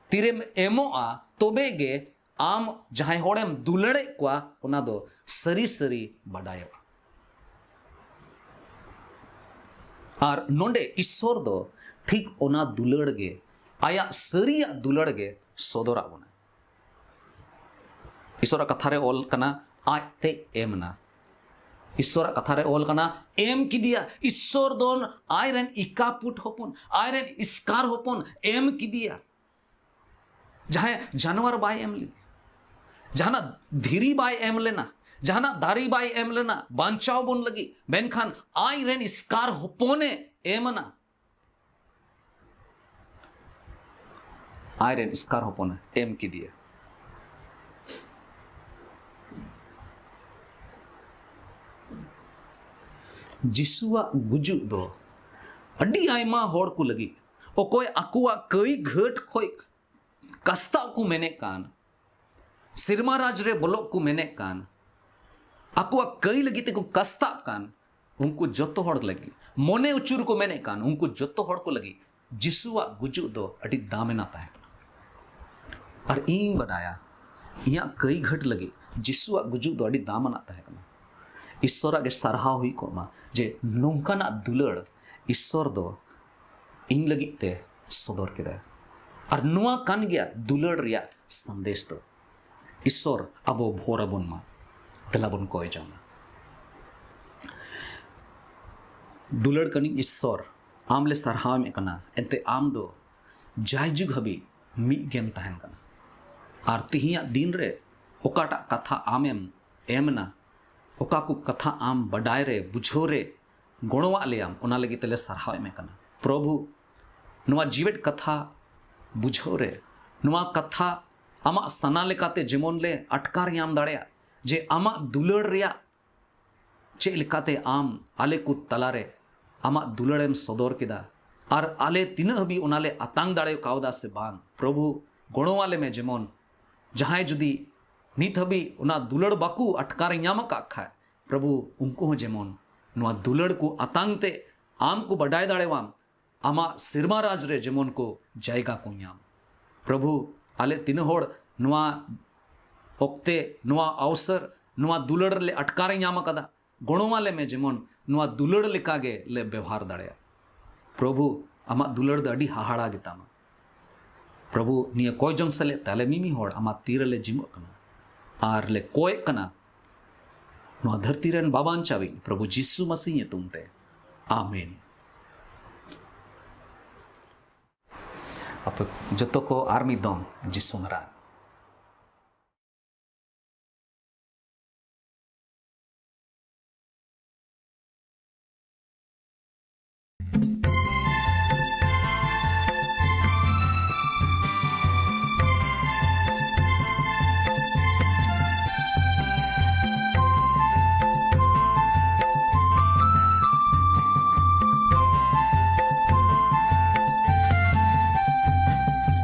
ᱛᱤᱨᱮᱢ ᱮᱢᱚᱜᱼᱟ, ᱛᱚᱵᱮ ᱜᱮ ᱟᱢ ᱡᱟᱦᱟᱸᱭ ᱦᱚᱲᱮᱢ ᱫᱩᱞᱟᱹᱲᱮᱫ ᱠᱚᱣᱟ, ᱚᱱᱟ ᱫᱚ ᱥᱟᱹᱨᱤ ᱥᱟᱹᱨᱤ ᱵᱟᱰᱟᱭᱚᱜᱼᱟ᱾ ᱟᱨ ᱱᱚᱰᱮ ᱤᱥᱥᱚᱨ ᱫᱚ ᱴᱷᱤᱠ ᱚᱱᱟ ᱫᱩᱞᱟᱹᱲ ᱜᱮ, ᱟᱭᱟᱜ ᱥᱟᱹᱨᱤᱭᱟᱜ ᱫᱩᱞᱟᱹᱲ ᱜᱮ ᱥᱚᱫᱚᱨᱟᱜ ᱵᱚᱱᱟ᱾ ᱤᱥᱥᱚᱨᱟᱜ ᱠᱟᱛᱷᱟ ᱨᱮ ᱚᱞ ᱠᱟᱱᱟ, ᱟᱡᱛᱮ ᱮᱢ ᱮᱱᱟ᱾ ᱤᱥᱥᱚᱨᱟᱜ ᱠᱟᱛᱷᱟ ᱨᱮ ᱚᱞ ᱠᱟᱱᱟ, ᱮᱢ ᱠᱮᱫᱮᱭᱟ᱾ ᱤᱥᱥᱚᱨ ᱫᱚ ᱟᱡᱨᱮᱱ ᱤᱠᱟᱯᱩᱴ ᱦᱚᱯᱚᱱ, ᱟᱡᱨᱮᱱ ᱤᱥᱠᱟᱨ ᱦᱚᱯᱚᱱ ᱮᱢ ᱠᱮᱫᱮᱭᱟ᱾ ᱡᱟᱦᱟᱸᱭ ᱡᱟᱱᱣᱟᱨ ᱵᱟᱭ ᱮᱢ ᱞᱮᱫᱮᱭᱟ, ᱡᱟᱦᱟᱱᱟᱜ ᱫᱷᱤᱨᱤ ᱵᱟᱭ ᱮᱢ ᱞᱮᱱᱟ, ᱡᱟᱦᱟᱱᱟᱜ ᱫᱟᱨᱮ ᱵᱟᱭ ᱮᱢ ᱞᱮᱱᱟ ᱵᱟᱧᱪᱟᱣ ᱵᱚᱱ ᱞᱟᱹᱜᱤᱫ, ᱢᱮᱱᱠᱷᱟᱱ ᱟᱡᱨᱮᱱ ᱤᱥᱠᱟᱨ ᱦᱚᱯᱚᱱᱮ ᱮᱢ ᱮᱱᱟ᱾ ᱟᱡᱨᱮᱱ ᱤᱥᱠᱟᱨ ᱦᱚᱯᱚᱱᱮ ᱮᱢ ᱠᱮᱫᱮᱭᱟ᱾ ᱡᱤᱥᱩᱣᱟᱜ ᱜᱩᱡᱩᱜ ᱫᱚ ᱟᱹᱰᱤ ᱟᱭᱢᱟ ᱦᱚᱲ ᱠᱚ ᱞᱟᱹᱜᱤᱫ, ᱚᱠᱚᱭ ᱟᱠᱚᱣᱟᱜ ᱠᱟᱹᱭ ᱜᱷᱟᱹᱴ ᱠᱷᱚᱡ ᱠᱟᱥᱛᱟᱜ ᱠᱚ ᱢᱮᱱᱮᱫ ᱠᱟᱱ, ᱥᱮᱨᱢᱟ ᱨᱟᱡᱽ ᱨᱮ ᱵᱚᱞᱚᱜ ᱠᱚ ᱢᱮᱱᱮᱫ ᱠᱟᱱ, ᱟᱠᱚᱣᱟᱜ ᱠᱟᱹᱭ ᱞᱟᱹᱜᱤᱫ ᱛᱮᱠᱚ ᱠᱟᱥᱛᱟᱜ ᱠᱟᱱ, ᱩᱱᱠᱩ ᱡᱚᱛᱚ ᱦᱚᱲ ᱞᱟᱹᱜᱤᱫ, ᱢᱚᱱᱮ ᱩᱪᱩᱨ ᱠᱚ ᱢᱮᱱᱮᱫ ᱠᱟᱱ, ᱩᱱᱠᱩ ᱡᱚᱛᱚ ᱦᱚᱲ ᱠᱚ ᱞᱟᱹᱜᱤᱫ ᱡᱤᱥᱩᱣᱟᱜ ᱜᱩᱡᱩᱜ ᱫᱚ ᱟᱹᱰᱤ ᱫᱟᱢ ᱟᱱᱟᱜ ᱛᱟᱦᱮᱸ ᱠᱟᱱᱟ᱾ ᱟᱨ ᱤᱧ ᱵᱟᱰᱟᱭᱟ, ᱤᱧᱟᱹᱜ ᱠᱟᱹᱭ ᱜᱷᱟᱹᱴ ᱞᱟᱹᱜᱤᱫ ᱡᱤᱥᱩᱣᱟᱜ ᱜᱩᱡᱩᱜ ᱫᱚ ᱟᱹᱰᱤ ᱫᱟᱢ ᱟᱱᱟᱜ ᱛᱟᱦᱮᱸ ᱠᱟᱱᱟ᱾ ᱤᱥᱥᱚᱨᱟᱜ ᱜᱮ ᱥᱟᱨᱦᱟᱣ ᱦᱩᱭ ᱠᱚᱜ ᱢᱟ ᱡᱮ ᱱᱚᱝᱠᱟᱱᱟᱜ ᱫᱩᱞᱟᱹᱲ ᱤᱥᱥᱚᱨ ᱫᱚ ᱤᱧ ᱞᱟᱹᱜᱤᱫ ᱛᱮ ᱥᱚᱫᱚᱨ ᱠᱮᱫᱟᱭ᱾ ᱟᱨ ᱱᱚᱣᱟ ᱠᱟᱱ ᱜᱮᱭᱟ ᱫᱩᱞᱟᱹᱲ ᱨᱮᱭᱟᱜ ᱥᱟᱸᱫᱮᱥ ᱫᱚ᱾ ᱤᱥᱥᱚᱨ ᱟᱵᱚ ᱵᱷᱳᱨ ᱟᱵᱚᱱ ᱢᱟ᱾ ᱫᱮᱞᱟ ᱵᱚᱱ ᱠᱚᱭ ᱡᱚᱝᱟ᱾ ᱫᱩᱞᱟᱹᱲ ᱠᱟᱹᱱᱤᱡ ᱤᱥᱥᱚᱨ, ᱟᱢ ᱞᱮ ᱥᱟᱨᱦᱟᱣ ᱮᱢ ᱠᱟᱱᱟ, ᱮᱱᱛᱮ ᱟᱢ ᱫᱚ ᱡᱟᱭᱡᱩᱜᱽ ᱦᱟᱹᱵᱤᱡ ᱢᱤᱫ ᱜᱮᱢ ᱛᱟᱦᱮᱱ ᱠᱟᱱᱟ᱾ ᱟᱨ ᱛᱤᱦᱤᱧᱟᱜ ᱫᱤᱱ ᱨᱮ ᱚᱠᱟᱴᱟᱜ ᱠᱟᱛᱷᱟ ᱟᱢᱮᱢ ᱮᱢ ᱮᱱᱟ, ᱚᱠᱟ ᱠᱚ ᱠᱟᱛᱷᱟ ᱟᱢ ᱵᱟᱰᱟᱭ ᱨᱮ, ᱵᱩᱡᱷᱟᱹᱣ ᱨᱮ ᱜᱚᱲᱚᱣᱟᱜ ᱞᱮᱭᱟᱢ, ᱚᱱᱟ ᱞᱟᱹᱜᱤᱫ ᱛᱮᱞᱮ ᱥᱟᱨᱦᱟᱣ ᱮᱢ ᱠᱟᱱᱟ᱾ ᱯᱨᱚᱵᱷᱩ, ᱱᱚᱣᱟ ᱡᱤᱣᱮᱫ ᱠᱟᱛᱷᱟ ᱵᱩᱡᱷᱟᱹᱣ ᱨᱮ, ᱱᱚᱣᱟ ᱠᱟᱛᱷᱟ ᱟᱢᱟᱜ ᱥᱟᱱᱟ ᱞᱮᱠᱟᱛᱮ ᱡᱮᱢᱚᱱ ᱞᱮ ᱟᱴᱠᱟᱨ ᱧᱟᱢ ᱫᱟᱲᱮᱭᱟᱜ, ᱡᱮ ᱟᱢᱟᱜ ᱫᱩᱞᱟᱹᱲ ᱨᱮᱭᱟᱜ ᱪᱮᱫ ᱞᱮᱠᱟᱛᱮ ᱟᱢ ᱟᱞᱮ ᱠᱚ ᱛᱟᱞᱟᱨᱮ ᱟᱢᱟᱜ ᱫᱩᱞᱟᱹᱲᱮᱢ ᱥᱚᱫᱚᱨ ᱠᱮᱫᱟ, ᱟᱨ ᱟᱞᱮ ᱛᱤᱱᱟᱹᱜ ᱦᱟᱹᱵᱤᱡ ᱚᱱᱟ ᱞᱮ ᱟᱛᱟᱝ ᱫᱟᱲᱮ ᱠᱟᱣᱫᱟ ᱥᱮ ᱵᱟᱝ᱾ ᱯᱨᱚᱵᱷᱩ, ᱜᱚᱲᱚᱣᱟᱞᱮ ᱢᱮ, ᱡᱮᱢᱚᱱ ᱡᱟᱦᱟᱸᱭ ᱡᱩᱫᱤ ᱱᱤᱛ ᱦᱟᱹᱵᱤᱡ ᱚᱱᱟ ᱫᱩᱞᱟᱹᱲ ᱵᱟᱠᱚ ᱟᱴᱠᱟᱨ ᱧᱟᱢ ᱟᱠᱟᱫ ᱠᱷᱟᱡ, ᱯᱨᱚᱵᱷᱩ, ᱩᱱᱠᱩ ᱦᱚᱸ ᱡᱮᱢᱚᱱ ᱱᱚᱣᱟ ᱫᱩᱞᱟᱹᱲ ᱠᱚ ᱟᱛᱟᱝ ᱛᱮ ᱟᱢ ᱠᱚ ᱵᱟᱰᱟᱭ ᱫᱟᱲᱮᱣᱟᱢ, ᱟᱢᱟᱜ ᱥᱮᱨᱢᱟ ᱨᱟᱡᱽ ᱨᱮ ᱡᱮᱢᱚᱱ ᱠᱚ ᱡᱟᱭᱜᱟ ᱠᱚ ᱧᱟᱢ᱾ ᱯᱨᱚᱵᱷᱩ, ᱟᱞᱮ ᱛᱤᱱᱟᱹᱜ ᱦᱚᱲ ᱱᱚᱣᱟ ᱚᱠᱛᱮ, ᱱᱚᱣᱟ ᱚᱣᱥᱚᱨ, ᱱᱚᱣᱟ ᱫᱩᱞᱟᱹᱲ ᱞᱮ ᱟᱴᱠᱟᱨ ᱧᱟᱢ ᱟᱠᱟᱫᱟ, ᱜᱚᱲᱚᱣᱟᱞᱮ ᱢᱮ, ᱡᱮᱢᱚᱱ ᱱᱚᱣᱟ ᱫᱩᱞᱟᱹᱲ ᱞᱮᱠᱟ ᱜᱮ ᱞᱮ ᱵᱮᱣᱦᱟᱨ ᱫᱟᱲᱮᱭᱟᱜ᱾ ᱯᱨᱚᱵᱷᱩ, ᱟᱢᱟᱜ ᱫᱩᱞᱟᱹᱲ ᱫᱚ ᱟᱹᱰᱤ ᱦᱟᱦᱟᱲᱟ ᱜᱮᱛᱟᱢᱟ᱾ ᱯᱨᱚᱵᱷᱩ, ᱱᱤᱭᱟᱹ ᱠᱚᱭ ᱡᱚᱝ ᱥᱮᱞᱮᱫ ᱛᱮ ᱟᱞᱮ ᱢᱤᱢᱤ ᱦᱚᱲ ᱟᱢᱟᱜ ᱛᱤ ᱨᱮᱞᱮ ᱡᱤᱢᱟᱹᱜ ᱠᱟᱱᱟ ᱟᱨ ᱞᱮ ᱠᱚᱭᱮᱜ ᱠᱟᱱᱟ, ᱱᱚᱣᱟ ᱫᱷᱟᱹᱨᱛᱤ ᱨᱮᱱ ᱵᱟᱵᱟᱱᱪᱟᱣᱤᱡ ᱯᱨᱚᱵᱷᱩ ᱡᱤᱥᱩ ᱢᱟᱥᱤ ᱧᱩᱛᱩᱢ ᱛᱮ, ᱟᱢᱮᱱ᱾ ᱟᱯᱮ ᱡᱚᱛᱚ ᱠᱚ ᱟᱨ ᱢᱤᱫ ᱫᱚᱢ ᱡᱤᱥᱩ ᱢᱟᱨᱟᱝ᱾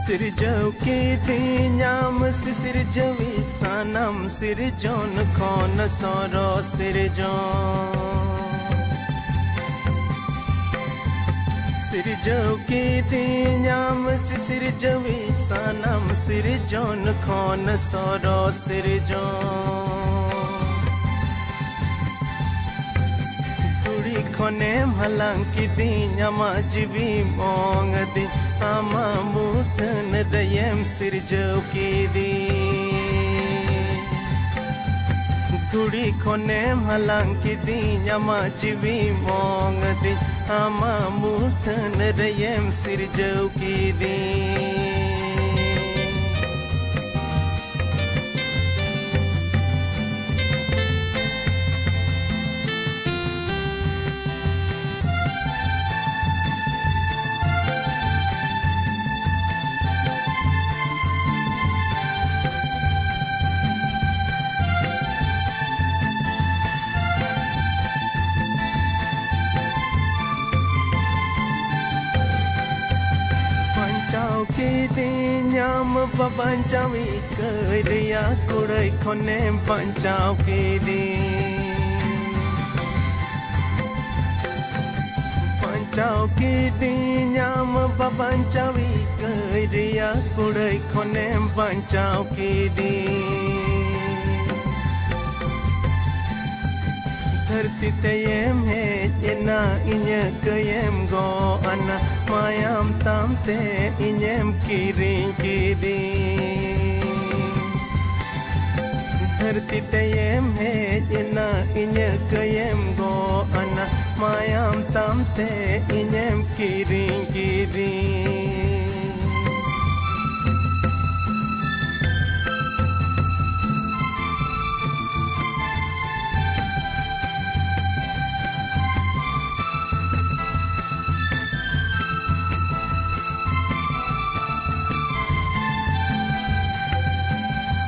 ᱥᱤᱨᱡᱟᱹᱣ ᱠᱤᱫᱤᱧᱟᱢ ᱥᱤᱥᱤᱨ ᱡᱟᱹᱣᱤᱡ ᱥᱟᱱᱟᱢ ᱥᱤᱨᱡᱚᱱ ᱠᱷᱚᱱ ᱥᱚᱨᱚ ᱥᱤᱨᱡᱚᱱ᱾ ᱥᱤᱨᱡᱟᱹᱣ ᱠᱤᱫᱤᱧᱟᱢ ᱥᱤᱥᱤᱨ ᱡᱟᱹᱣᱤᱡ ᱥᱟᱱᱟᱢ ᱥᱤᱨᱡᱚᱱ ᱠᱷᱚᱱ ᱥᱚᱨᱚ ᱥᱤᱨᱡᱚᱱ᱾ ᱫᱷᱩᱲᱤ ᱠᱷᱚᱱᱮᱢ ᱦᱟᱞᱟᱝ ᱠᱤᱫᱤᱧ, ᱟᱢᱟᱜ ᱡᱤᱣᱤᱢ ᱚᱝ ᱟᱹᱫᱤᱧ, ᱟᱢᱟᱜ ᱢᱩᱴᱷᱟᱹᱱ ᱨᱮᱭᱮᱢ ᱥᱤᱨᱡᱟᱹᱣ ᱠᱤᱫᱤᱧ᱾ ᱫᱷᱩᱲᱤ ᱠᱷᱚᱱᱮᱢ ᱦᱟᱞᱟᱝ ᱠᱤᱫᱤᱧ, ᱟᱢᱟᱜ ᱡᱤᱣᱤᱢ ᱚᱝ ᱟᱹᱫᱤᱧ, ᱟᱢᱟᱜ ᱢᱩᱴᱷᱟᱹᱱ ᱨᱮᱭᱮᱢ ᱥᱤᱨᱡᱟᱹᱣ ᱠᱤᱫᱤᱧ᱾ ᱵᱟᱧᱪᱟᱣ ᱠᱤᱫᱤᱧᱟᱢ ᱵᱟᱵᱟᱧᱪᱟᱣᱤᱡ ᱠᱟᱹᱭ ᱨᱮᱭᱟᱜ ᱠᱩᱲᱟᱹᱭ ᱠᱷᱚᱱᱮᱢ ᱵᱟᱧᱪᱟᱣ ᱠᱤᱫᱤᱧ᱾ ᱵᱟᱧᱪᱟᱣ ᱠᱤᱫᱤᱧᱟᱢ ᱵᱟᱵᱟᱧᱪᱟᱣᱤᱡ ᱠᱟᱹᱭ ᱨᱮᱭᱟᱜ ᱠᱩᱲᱟᱹᱭ ᱠᱷᱚᱱᱮᱢ ᱵᱟᱧᱪᱟᱣ ᱠᱤᱫᱤᱧ᱾ ᱫᱷᱟᱹᱨᱛᱤ ᱛᱮᱭᱮᱢ ᱦᱮᱡ ᱮᱱᱟ, ᱤᱧᱟᱹᱜ ᱠᱟᱹᱭᱮᱢ ᱜᱚᱜ ᱟᱱᱟ, ᱢᱟᱭᱟᱢ ᱛᱟᱢ ᱛᱮ ᱤᱧᱮᱢ ᱠᱤᱨᱤᱧ ᱠᱤᱫᱤᱧ᱾ ᱫᱷᱟᱹᱨᱛᱤ ᱛᱮᱭᱮᱢ ᱦᱮᱡ ᱮᱱᱟ, ᱤᱧᱟᱹᱜ ᱠᱟᱹᱭᱮᱢ ᱜᱚᱜ ᱟᱱᱟ, ᱢᱟᱭᱟᱢ ᱛᱟᱢ ᱛᱮ ᱤᱧᱮᱢ ᱠᱤᱨᱤᱧ ᱠᱤᱫᱤᱧ᱾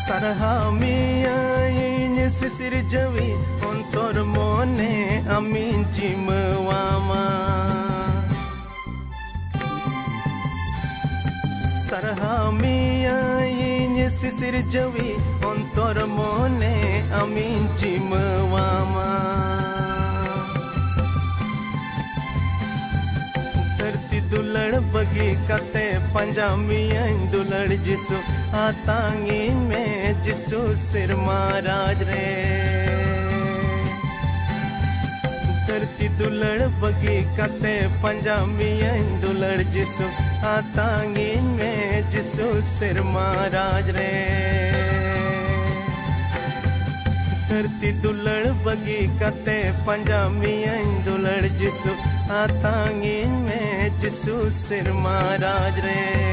ᱥᱟᱨᱦᱟᱣ ᱢᱮᱭᱟᱹᱧ ᱥᱤᱥᱤᱨᱡᱟᱹᱣᱤᱡ, ᱚᱱᱛᱚᱨ ᱢᱚᱱᱮ ᱟᱢᱤᱧ ᱡᱤᱢᱟᱹᱣᱟᱢᱟ᱾ ᱥᱟᱨᱦᱟᱣ ᱢᱮᱭᱟᱹᱧ ᱥᱤᱥᱤᱨᱡᱟᱹᱣᱤᱡ, ᱚᱱᱛᱚᱨ ᱢᱚᱱᱮ ᱟᱢᱤᱧ ᱡᱤᱢᱟᱹᱣᱟᱢᱟ᱾ ᱫᱷᱟᱹᱨᱛᱤ ᱫᱩᱞᱟᱹᱲ ᱵᱟᱹᱜᱤ ᱠᱟᱛᱮ ᱯᱟᱸᱡᱟ ᱢᱤᱭᱟᱹᱧ ᱫᱩᱞᱟᱹᱲ ᱡᱤᱥᱩ, ᱟᱛᱟᱝᱤᱧ ᱢᱮ ᱡᱤᱥᱩ ᱥᱮᱨᱢᱟ ᱨᱟᱡᱽ ᱨᱮ᱾ ᱫᱷᱟᱹᱨᱛᱤ ᱫᱩᱞᱟᱹᱲ ᱵᱟᱹᱜᱤ ᱠᱟᱛᱮ ᱯᱟᱸᱡᱟ ᱢᱤᱭᱟᱹᱧ ᱫᱩᱞᱟᱹᱲ ᱡᱤᱥᱩ, ᱟᱛᱟᱝᱤᱧ ᱢᱮ ᱡᱤᱥᱩ ᱥᱮᱨᱢᱟ ᱨᱟᱡᱽ ᱨᱮ᱾ ᱫᱷᱟᱹᱨᱛᱤ ᱫᱩᱞᱟᱹᱲ ᱵᱟᱹᱜᱤ ᱠᱟᱛᱮ ᱯᱟᱸᱡᱟ ᱢᱤᱭᱟᱹᱧ ᱫᱩᱞᱟᱹᱲ ᱡᱤᱥᱩ, ᱟᱛᱟᱝᱤᱧ ᱢᱮ ᱡᱤᱥᱩ ᱥᱮᱨᱢᱟ ᱨᱟᱡᱽ ᱨᱮ᱾